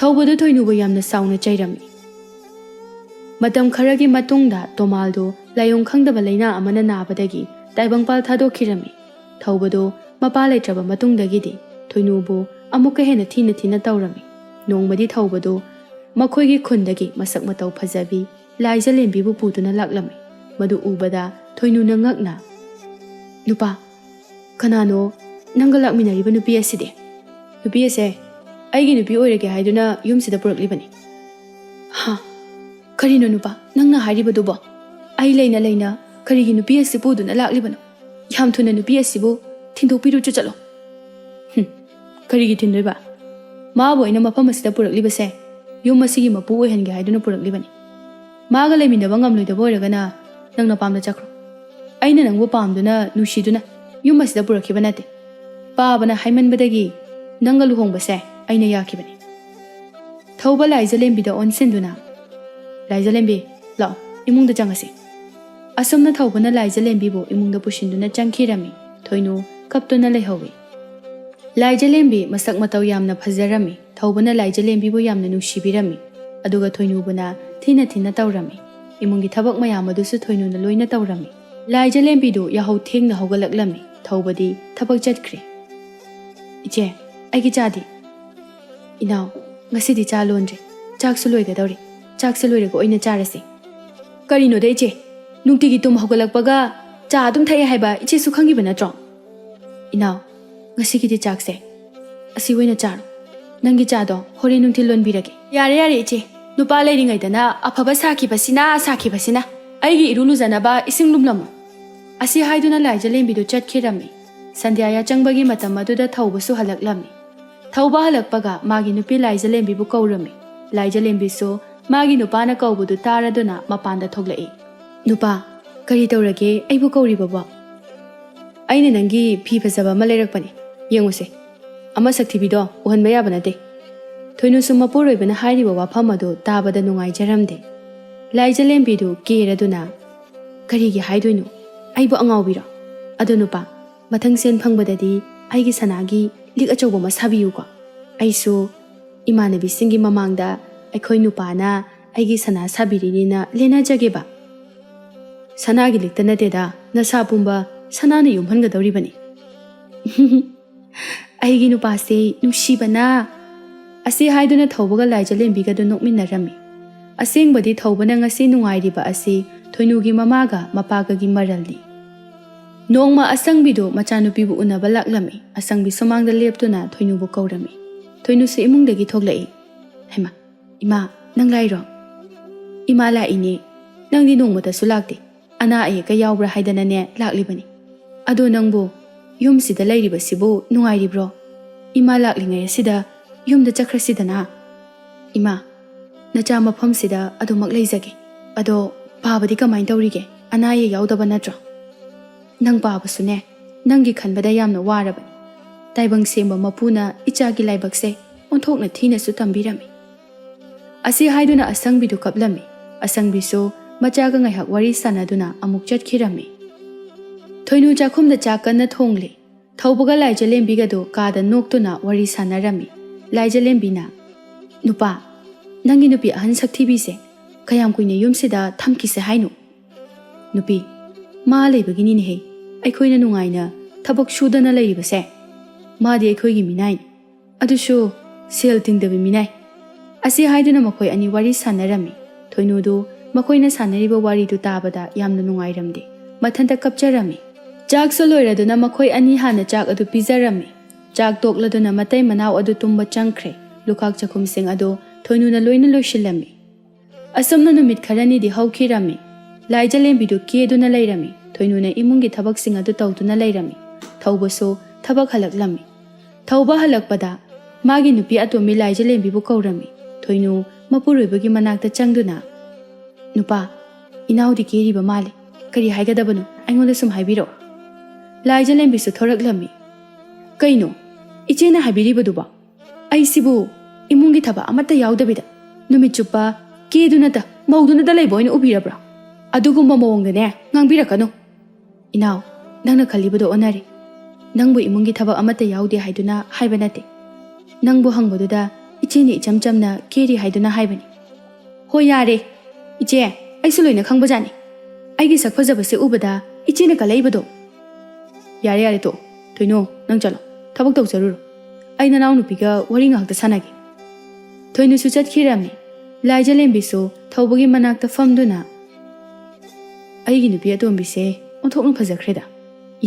ꯊꯧꯕꯗꯨ ꯊꯣꯏꯅꯨꯕꯨ ꯌꯥꯝꯅ ꯆꯥꯎꯅ ꯆꯩꯔꯝꯃꯤ꯫ ꯃꯇꯝ ꯈꯔꯒꯤ ꯃꯇꯨꯡꯗ ꯇꯣꯃꯥꯜꯗꯨ ꯂꯥꯏꯑꯣꯡ ꯈꯪꯗꯕ ꯂꯩꯅꯥ ꯑꯃꯅ ꯅꯥꯕꯗꯒꯤ ꯇꯥꯏꯕꯪꯄꯥꯜ ꯊꯥꯗꯣꯛꯈꯤꯔꯝꯃꯤ꯫ ꯊꯧꯕꯗꯨ ꯃꯄꯥ ꯂꯩꯇ꯭ꯔꯕ ꯃꯇꯨꯡꯗꯒꯤꯗꯤ ꯊꯣꯏꯅꯨꯕꯨ ꯑꯃꯨꯛꯀ ꯍꯦꯟꯅ ꯊꯤꯅ ꯊꯤꯅ ꯇꯧꯔꯝꯃꯤ꯫ ꯅꯣꯡꯃꯗꯤ ꯊꯧꯕꯗꯨ ꯃꯈꯣꯏꯒꯤ ꯈꯨꯟꯗꯒꯤ ꯃꯁꯛ ꯃꯇꯧ ꯐꯖꯕꯤ ꯂꯥꯏꯖꯂꯦꯝꯕꯤꯕꯨ ꯄꯨꯗꯨꯅ ꯂꯥꯛꯂꯝꯃꯤ꯫ ꯃꯗꯨ ꯎꯕꯗ ꯊꯣꯏꯅꯨꯅ ꯉꯛꯅ, "ꯅꯨꯄꯥ, ꯀꯅꯥꯅꯣ ꯅꯪꯒ ꯂꯥꯛꯃꯤꯟꯅꯔꯤꯕ ꯅꯨꯄꯤ ꯑꯁꯤꯗꯤ?" "ꯅꯨꯄꯤ ꯑꯁꯦ ꯑꯩꯒꯤ ꯅꯨꯄꯤ ꯑꯣꯏꯔꯒꯦ ꯍꯥꯏꯗꯨꯅ ꯌꯨꯝꯁꯤꯗ ꯄꯨꯔꯛꯂꯤꯕꯅꯤ꯫" "ꯍꯥ? ꯀꯔꯤꯅꯣ ꯅꯨꯄꯥ ꯅꯪꯅ ꯍꯥꯏꯔꯤꯕꯗꯨꯕꯣ? ꯑꯩ ꯂꯩꯅ ꯂꯩꯅ ꯀꯔꯤꯒꯤ ꯅꯨꯄꯤ ꯑꯁꯤ ꯄꯨꯗꯨꯅ ꯂꯥꯛꯂꯤꯕꯅꯣ? ꯌꯥꯝ ꯊꯨꯅ ꯅꯨꯄꯤ ꯑꯁꯤꯕꯨ ꯊꯤꯟꯗꯣꯛꯄꯤꯔꯨꯆꯨ ꯆꯠꯂꯣ꯫" "ꯍꯨꯝ, ꯀꯔꯤꯒꯤ ꯊꯤꯟꯗꯣꯏꯕ? ꯃꯥꯕꯨ ꯑꯩꯅ ꯃꯐꯝ ꯑꯁꯤꯗ ꯄꯨꯔꯛꯂꯤꯕꯁꯦ ꯌꯨꯝ ꯑꯁꯤꯒꯤ ꯃꯄꯨ ꯑꯣꯏꯍꯟꯒꯦ ꯍꯥꯏꯗꯨꯅ ꯄꯨꯔꯛꯂꯤꯕꯅꯤ꯫ ꯃꯥꯒ ꯂꯩꯃꯤꯟꯅꯕ ꯉꯝꯂꯣꯏꯗꯕ ꯑꯣꯏꯔꯒꯅ ꯅꯪ ꯅꯄꯥꯝꯗ ꯆꯠꯈ꯭ꯔꯣ꯫ ꯑꯩꯅ ꯅꯪꯕꯨ ꯄꯥꯝꯗꯨꯅ ꯅꯨꯡꯁꯤꯗꯨꯅ ꯌꯨꯝ ꯑꯁꯤꯗ ꯄꯨꯔꯛꯈꯤꯕ ꯅꯠꯇꯦ꯫ ꯄꯥꯕꯅ ꯍꯥꯏꯃꯟꯕꯗꯒꯤ ꯅꯪꯒ ꯂꯨꯍꯣꯡꯕꯁꯦ ꯑꯩꯅ ꯌꯥꯈꯤꯕꯅꯤ꯫" ꯊꯧꯕ ꯂꯥꯏꯖꯂꯦꯝꯕꯤꯗ ꯑꯣꯟꯁꯤꯟꯗꯨꯅ, "ꯂꯥꯏꯖꯂꯦꯝꯕꯤ, ꯂꯥꯛꯑꯣ, ꯏꯃꯨꯡꯗ ꯆꯪꯉꯁꯤ꯫" ꯑꯁꯨꯝꯅ ꯊꯧꯕꯅ ꯂꯥꯏꯖꯂꯦꯝꯕꯤꯕꯨ ꯏꯃꯨꯡꯗ ꯄꯨꯁꯤꯟꯗꯨꯅ ꯆꯪꯈꯤꯔꯝꯃꯤ꯫ ꯊꯣꯏꯅꯨ ꯀꯞꯇꯨꯅ ꯂꯩꯍꯧꯏ꯫ ꯂꯥꯏꯖꯂꯦꯝꯕꯤ ꯃꯁꯛ ꯃꯇꯧ ꯌꯥꯝꯅ ꯐꯖꯔꯝꯃꯤ꯫ ꯊꯧꯕꯅ ꯂꯥꯏꯖꯂꯦꯝꯕꯤꯕꯨ ꯌꯥꯝꯅ ꯅꯨꯡꯁꯤꯕꯤꯔꯝꯃꯤ꯫ ꯑꯗꯨꯒ ꯊꯣꯏꯅꯨꯕꯅ ꯊꯤꯅ ꯊꯤꯅ ꯇꯧꯔꯝꯃꯤ꯫ ꯏꯃꯨꯡꯒꯤ ꯊꯕꯛ ꯃꯌꯥꯝ ꯑꯗꯨꯁꯨ ꯊꯣꯏꯅꯨꯅ ꯂꯣꯏꯅ ꯇꯧꯔꯝꯃꯤ꯫ ꯂꯥꯏꯖꯂꯦꯝꯕꯤꯗꯨ ꯌꯥꯍꯧ ꯊꯦꯡꯅ ꯍꯧꯒꯠꯂꯛꯂꯝꯃꯤ꯫ ꯊꯧꯕꯗꯤ ꯊꯕꯛ ꯆꯠꯈ꯭ꯔꯦ꯫ "ꯏꯆꯦ, ꯑꯩꯒꯤ ꯆꯥꯗꯤ?" "ꯏꯅꯥꯎ, ꯉꯁꯤꯗꯤ ꯆꯥ ꯂꯣꯟꯗ꯭ꯔꯦ꯫ ꯆꯥꯛꯁꯨ ꯂꯣꯏꯒꯗꯧꯔꯦ꯫ ꯆꯥꯛꯁꯦ ꯂꯣꯏꯔꯒ ꯑꯣꯏꯅ ꯆꯥꯔꯁꯦ꯫" "ꯀꯔꯤꯅꯣꯗ ꯏꯆꯦ? ꯅꯨꯡꯇꯤꯒꯤ ꯇꯨꯝ ꯍꯧꯒꯠꯂꯛꯄꯒ ꯆꯥ ꯑꯗꯨꯝ ꯊꯛꯑꯦ ꯍꯥꯏꯕ ꯏꯆꯦꯁꯨ ꯈꯪꯉꯤꯕ ꯅꯠꯇ꯭ꯔꯣ?" "ꯏꯅꯥꯎ, ꯉꯁꯤꯒꯤꯗꯤ ꯆꯥꯛꯁꯦ ꯑꯁꯤ ꯑꯣꯏꯅ ꯆꯥꯔꯣ꯫ ꯅꯪꯒꯤ ꯆꯥꯗꯣ ꯍꯣꯔꯦꯟ ꯅꯨꯡꯊꯤꯜ ꯂꯣꯟꯕꯤꯔꯒꯦ꯫" "ꯌꯥꯔꯦ, ꯌꯥꯔꯦ ꯏꯆꯦ꯫ ꯅꯨꯄꯥ ꯂꯩꯔꯤꯉꯩꯗꯅ ꯑꯐꯕ ꯁꯥꯈꯤꯕꯁꯤꯅ, ꯁꯥꯈꯤꯕꯁꯤꯅ꯫ ꯑꯩꯒꯤ ꯏꯔꯨ ꯂꯨꯖꯅꯕ ꯏꯁꯤꯡ ꯂꯨꯝꯂꯝꯃꯨ꯫" ꯑꯁꯤ ꯍꯥꯏꯗꯨꯅ ꯂꯥꯏꯖꯂꯦꯝꯕꯤꯗꯨ ꯆꯠꯈꯤꯔꯝꯃꯤ꯫ ꯁꯟꯙ꯭ꯌꯥ ꯌꯥꯆꯪꯕꯒꯤ ꯃꯇꯝ ꯑꯗꯨꯗ ꯊꯧꯕꯁꯨ ꯍꯜꯂꯛꯂꯝꯃꯤ꯫ ꯊꯧꯕ ꯍꯜꯂꯛꯄꯒ ꯃꯥꯒꯤ ꯅꯨꯄꯤ ꯂꯥꯏꯖꯂꯦꯝꯕꯤꯕꯨ ꯀꯧꯔꯝꯃꯤ꯫ ꯂꯥꯏꯖꯂꯦꯝꯕꯤꯁꯨ ꯃꯥꯒꯤ ꯅꯨꯄꯥꯅ ꯀꯧꯕꯗꯨ ꯇꯥꯔꯗꯨꯅ ꯃꯄꯥꯟꯗ ꯊꯣꯛꯂꯛꯏ꯫ "ꯅꯨꯄꯥ, ꯀꯔꯤ ꯇꯧꯔꯒꯦ ꯑꯩꯕꯨ ꯀꯧꯔꯤꯕꯕꯣ?" "ꯑꯩꯅ ꯅꯪꯒꯤ ꯐꯤ ꯐꯖꯕ ꯑꯃ ꯂꯩꯔꯛꯄꯅꯤ, ꯌꯦꯡꯉꯨꯁꯦ꯫ ꯑꯃ ꯁꯛꯊꯤꯕꯤꯗꯣ ꯎꯍꯟꯕ ꯌꯥꯕ ꯅꯠꯇꯦ꯫" ꯊꯣꯏꯅꯨꯁꯨ ꯃꯄꯨꯔꯣꯏꯕꯅ ꯍꯥꯏꯔꯤꯕ ꯋꯥꯐꯝ ꯑꯗꯨ ꯇꯥꯕꯗ ꯅꯨꯡꯉꯥꯏꯖꯔꯝꯗꯦ꯫ ꯂꯥꯏꯖꯂꯦꯝꯕꯤꯗꯨ ꯀꯦꯔꯗꯨꯅ, "ꯀꯔꯤꯒꯤ ꯍꯥꯏꯗꯣꯏꯅꯣ? ꯑꯩꯕꯨ ꯑꯉꯥꯎꯕꯤꯔꯣ? ꯑꯗꯣ ꯅꯨꯄꯥ, ꯃꯊꯪ ꯁꯦꯟ ꯐꯪꯕꯗꯗꯤ ꯑꯩꯒꯤ ꯁꯅꯥꯒꯤ ꯂꯤꯛ ꯑꯆꯧꯕ ꯑꯃ ꯁꯥꯕꯤꯌꯨꯀꯣ꯫ ꯑꯩꯁꯨ ꯏꯃꯥꯟꯅꯕꯤꯁꯤꯡꯒꯤ ꯃꯃꯥꯡꯗ ꯑꯩꯈꯣꯏ ꯅꯨꯄꯥꯅ ꯑꯩꯒꯤ ꯁꯅꯥ ꯁꯥꯕꯤꯔꯤꯅꯦꯅ ꯂꯦꯟꯅꯖꯒꯦꯕ꯫" "ꯁꯅꯥꯒꯤ ꯂꯤꯛꯇ ꯅꯠꯇꯦꯗ, ꯅꯁꯥ ꯄꯨꯝꯕ ꯁꯅꯥꯅ ꯌꯣꯝꯍꯟꯒꯗꯧꯔꯤꯕꯅꯤ꯫" "ꯑꯩꯒꯤ ꯅꯨꯄꯥꯁꯦ ꯅꯨꯡꯁꯤꯕꯅ!" ꯑꯁꯤ ꯍꯥꯏꯗꯨꯅ ꯊꯧꯕꯒ ꯂꯥꯏꯖꯂꯦꯝꯕꯤꯒꯗꯨ ꯅꯣꯛꯃꯤꯟꯅꯔꯝꯃꯤ꯫ ꯑꯁꯦꯡꯕꯗꯤ ꯊꯧꯕꯅ ꯉꯁꯤ ꯅꯨꯡꯉꯥꯏꯔꯤꯕ ꯑꯁꯤ ꯊꯣꯏꯅꯨꯒꯤ ꯃꯃꯥꯒ ꯃꯄꯥꯒꯒꯤ ꯃꯔꯜꯅꯤ꯫ ꯅꯣꯡꯃ ꯑꯁꯪꯕꯤꯗꯨ ꯃꯆꯥꯅꯨꯄꯤꯕꯨ ꯎꯅꯕ ꯂꯥꯛꯂꯝꯃꯤ꯫ ꯑꯁꯪꯕꯤ ꯁꯨꯃꯥꯡꯗ ꯂꯦꯞꯇꯨꯅ ꯊꯣꯏꯅꯨꯕꯨ ꯀꯧꯔꯝꯃꯤ꯫ ꯊꯣꯏꯅꯨꯁꯨ ꯏꯃꯨꯡꯗꯒꯤ ꯊꯣꯛꯂꯛꯏ꯫ "ꯍꯩꯃꯥ, ꯏꯃꯥ, ꯅꯪ ꯂꯥꯛꯏꯔꯣ?" "ꯏꯃꯥ ꯂꯥꯛꯏꯅꯦ꯫ ꯅꯪꯗꯤ ꯅꯣꯡꯃꯇꯁꯨ ꯂꯥꯛꯇꯦ꯫ ꯑꯅꯥ ꯑꯌꯦꯛꯀ ꯌꯥꯎꯕ꯭ꯔꯥ ꯍꯥꯏꯗꯅꯅꯦ ꯂꯥꯛꯂꯤꯕꯅꯤ꯫ ꯑꯗꯣ ꯅꯪꯕꯨ ꯌꯨꯝꯁꯤꯗ ꯂꯩꯔꯤꯕꯁꯤꯕꯨ ꯅꯨꯡꯉꯥꯏꯔꯤꯕ꯭ꯔꯣ? ꯏꯃꯥ ꯂꯥꯛꯂꯤꯉꯩ ꯑꯁꯤꯗ ꯌꯨꯝꯗ ꯆꯠꯈ꯭ꯔꯁꯤꯗꯅ꯫" "ꯏꯃꯥ, ꯅꯆꯥ ꯃꯐꯝꯁꯤꯗ ꯑꯗꯨꯃꯛ ꯂꯩꯖꯒꯦ꯫ ꯑꯗꯣ ꯄꯥꯕꯗꯤ ꯀꯃꯥꯏꯅ ꯇꯧꯔꯤꯒꯦ? ꯑꯅꯥ ꯑꯌꯦꯛ ꯌꯥꯎꯗꯕ ꯅꯠꯇ꯭ꯔꯣ? ꯅꯪ ꯄꯥꯕꯁꯨꯅꯦ, ꯅꯪꯒꯤ ꯈꯟꯕꯗ ꯌꯥꯝꯅ ꯋꯥꯔꯕꯅꯤ꯫ ꯇꯥꯏꯕꯪ ꯁꯦꯝꯕ ꯃꯄꯨꯅ ꯏꯆꯥꯒꯤ ꯂꯥꯏꯕꯛꯁꯦ ꯑꯣꯟꯊꯣꯛꯅ ꯊꯤꯅꯁꯨ ꯇꯝꯕꯤꯔꯝꯃꯤ꯫" ꯑꯁꯤ ꯍꯥꯏꯗꯨꯅ ꯑꯁꯪꯕꯤꯗꯨ ꯀꯞꯂꯝꯃꯤ꯫ ꯑꯁꯪꯕꯤꯁꯨ ꯃꯆꯥꯒ ꯉꯥꯏꯍꯥꯛ ꯋꯥꯔꯤ ꯁꯥꯟꯅꯗꯨꯅ ꯑꯃꯨꯛ ꯆꯠꯈꯤꯔꯝꯃꯤ꯫ ꯊꯣꯏꯅꯨ ꯆꯥꯛꯈꯨꯝꯗ ꯆꯥꯛ ꯀꯟꯅ ꯊꯣꯡꯂꯤ꯫ ꯊꯧꯕꯒ ꯂꯥꯏꯖꯂꯦꯝꯕꯤꯒꯗꯨ ꯀꯥꯗ ꯅꯣꯛꯇꯨꯅ ꯋꯥꯔꯤ ꯁꯥꯟꯅꯔꯝꯃꯤ꯫ ꯂꯥꯏꯖꯂꯦꯝꯕꯤꯅ, "ꯅꯨꯄꯥ, ꯅꯪꯒꯤ ꯅꯨꯄꯤ ꯑꯍꯟ ꯁꯛꯊꯤꯕꯤꯁꯦ ꯀꯌꯥꯝ ꯀꯨꯏꯅ ꯌꯨꯝꯁꯤꯗ ꯊꯝꯈꯤꯁꯦ ꯍꯥꯏꯅꯣ?" "ꯅꯨꯄꯤ, ꯃꯥ ꯂꯩꯕꯒꯤꯅꯤꯅꯦꯍꯦ ꯑꯩꯈꯣꯏꯅ ꯅꯨꯡꯉꯥꯏꯅ ꯊꯕꯛ ꯁꯨꯗꯅ ꯂꯩꯔꯤꯕꯁꯦ꯫ ꯃꯥꯗꯤ ꯑꯩꯈꯣꯏꯒꯤ ꯃꯤꯅꯥꯏꯅꯤ꯫ ꯑꯗꯨꯁꯨ ꯁꯦꯜ ꯇꯤꯡꯗꯕ ꯃꯤꯅꯥꯏ꯫" ꯑꯁꯤ ꯍꯥꯏꯗꯨꯅ ꯃꯈꯣꯏ ꯑꯅꯤ ꯋꯥꯔꯤ ꯁꯥꯟꯅꯔꯝꯃꯤ꯫ ꯊꯣꯏꯅꯨꯗꯨ ꯃꯈꯣꯏꯅ ꯁꯥꯟꯅꯔꯤꯕ ꯋꯥꯔꯤꯗꯨ ꯇꯥꯕꯗ ꯌꯥꯝꯅ ꯅꯨꯡꯉꯥꯏꯔꯝꯗꯦ꯫ ꯃꯊꯟꯇ ꯀꯞꯆꯔꯝꯃꯤ꯫ ꯆꯥꯛꯁꯨ ꯂꯣꯏꯔꯗꯨꯅ ꯃꯈꯣꯏ ꯑꯅꯤ ꯍꯥꯟꯅ ꯆꯥꯛ ꯑꯗꯨ ꯄꯤꯖꯔꯝꯃꯤ꯫ ꯆꯥꯛ ꯇꯣꯛꯂꯗꯨꯅ ꯃꯇꯩ ꯃꯅꯥꯎ ꯑꯗꯨ ꯇꯨꯝꯕ ꯆꯪꯈ꯭ꯔꯦ꯫ ꯂꯨꯈꯥꯛ ꯆꯥꯛꯈꯨꯝꯁꯤꯡ ꯑꯗꯨ ꯊꯣꯏꯅꯨꯅ ꯂꯣꯏꯅ ꯂꯣꯏꯁꯤꯜꯂꯝꯃꯤ꯫ ꯑꯁꯨꯝꯅ ꯅꯨꯃꯤꯠ ꯈꯔꯅꯤꯗꯤ ꯍꯧꯈꯤꯔꯝꯃꯤ꯫ ꯂꯥꯏꯖꯂꯦꯝꯕꯤꯗꯨ ꯀꯦꯗꯨꯅ ꯂꯩꯔꯝꯃꯤ꯫ ꯊꯣꯏꯅꯨꯅ ꯏꯃꯨꯡꯒꯤ ꯊꯕꯛꯁꯤꯡ ꯑꯗꯨ ꯇꯧꯗꯨꯅ ꯂꯩꯔꯝꯃꯤ꯫ ꯊꯧꯕꯁꯨ ꯊꯕꯛ ꯍꯜꯂꯛꯂꯝꯃꯤ꯫ ꯊꯧꯕ ꯍꯜꯂꯛꯄꯗ ꯃꯥꯒꯤ ꯅꯨꯄꯤ ꯑꯇꯣꯝꯕꯤ ꯂꯥꯏꯖꯂꯦꯝꯕꯤꯕꯨ ꯀꯧꯔꯝꯃꯤ꯫ ꯊꯣꯏꯅꯨ ꯃꯄꯨꯔꯣꯏꯕꯒꯤ ꯃꯅꯥꯛꯇ ꯆꯪꯗꯨꯅ, "ꯅꯨꯄꯥ, ꯏꯅꯥꯎꯗꯤ ꯀꯦꯔꯤꯕ ꯃꯥꯜꯂꯤ꯫ ꯀꯔꯤ ꯍꯥꯏꯒꯗꯕꯅꯣ? ꯑꯩꯉꯣꯟꯗ ꯁꯨꯝ ꯍꯥꯏꯕꯤꯔꯛꯑꯣ꯫" ꯂꯥꯏꯖꯂꯦꯝꯕꯤꯁꯨ ꯊꯣꯔꯛꯂꯝꯃꯤ꯫ "ꯀꯩꯅꯣ ꯏꯆꯦꯅ ꯍꯥꯏꯕꯤꯔꯤꯕꯗꯨꯕꯣ? ꯑꯩꯁꯤꯕꯨ ꯏꯃꯨꯡꯒꯤ ꯊꯕꯛ ꯑꯃꯠꯇ ꯌꯥꯎꯗꯕꯤꯗ ꯅꯨꯃꯤꯠ ꯆꯨꯞꯄ ꯀꯦꯗꯨꯅꯇ, ꯃꯧꯗꯨꯅꯇ ꯂꯩꯕ ꯑꯣꯏꯅ ꯎꯕꯤꯔꯕ꯭ꯔꯥ? ꯑꯗꯨꯒꯨꯝꯕ ꯃꯑꯣꯡꯗꯅꯦ ꯉꯥꯡꯕꯤꯔꯛꯀꯅꯨ꯫ ꯏꯅꯥꯎ, ꯅꯪꯅ ꯈꯜꯂꯤꯕꯗꯣ ꯑꯣꯟꯅꯔꯦ꯫ ꯅꯪꯕꯨ ꯏꯃꯨꯡꯒꯤ ꯊꯕꯛ ꯑꯃꯠꯇ ꯌꯥꯎꯗꯦ ꯍꯥꯏꯗꯨꯅ ꯍꯥꯏꯕ ꯅꯠꯇꯦ꯫ ꯅꯪꯕꯨ ꯍꯪꯕꯗꯨꯗ ꯏꯆꯦꯅ ꯏꯆꯝ ꯆꯝꯅ ꯀꯦꯔꯤ ꯍꯥꯏꯗꯨꯅ ꯍꯥꯏꯕꯅꯤ꯫" "ꯍꯣꯏ, ꯌꯥꯔꯦ ꯏꯆꯦ, ꯑꯩꯁꯨ ꯂꯣꯏꯅ ꯈꯪꯕꯖꯥꯠꯅꯤ꯫ ꯑꯩꯒꯤ ꯁꯛ ꯐꯖꯕꯁꯦ ꯎꯕꯗ ꯏꯆꯦꯅ ꯀꯜꯂꯛꯏꯕꯗꯣ꯫" "ꯌꯥꯔꯦ, ꯌꯥꯔꯦ, ꯇꯣꯛꯑꯣ꯫ ꯊꯣꯏꯅꯨ, ꯅꯪ ꯆꯠꯂꯣ, ꯊꯕꯛ ꯇꯧꯖꯔꯨꯔꯣ꯫ ꯑꯩ ꯅꯅꯥꯎꯅꯨꯄꯤꯒ ꯋꯥꯔꯤ ꯉꯥꯏꯍꯥꯛꯇ ꯁꯥꯟꯅꯒꯦ꯫" ꯊꯣꯏꯅꯨꯁꯨ ꯆꯠꯈꯤꯔꯝꯃꯤ꯫ ꯂꯥꯏꯖꯂꯦꯝꯕꯤꯁꯨ ꯊꯧꯕꯒꯤ ꯃꯅꯥꯛꯇ ꯐꯝꯗꯨꯅ, "ꯑꯩꯒꯤ ꯅꯨꯄꯤ ꯑꯇꯣꯝꯕꯤꯁꯦ ꯑꯣꯟꯊꯣꯛꯅ ꯐꯖꯈ꯭ꯔꯦꯗ꯫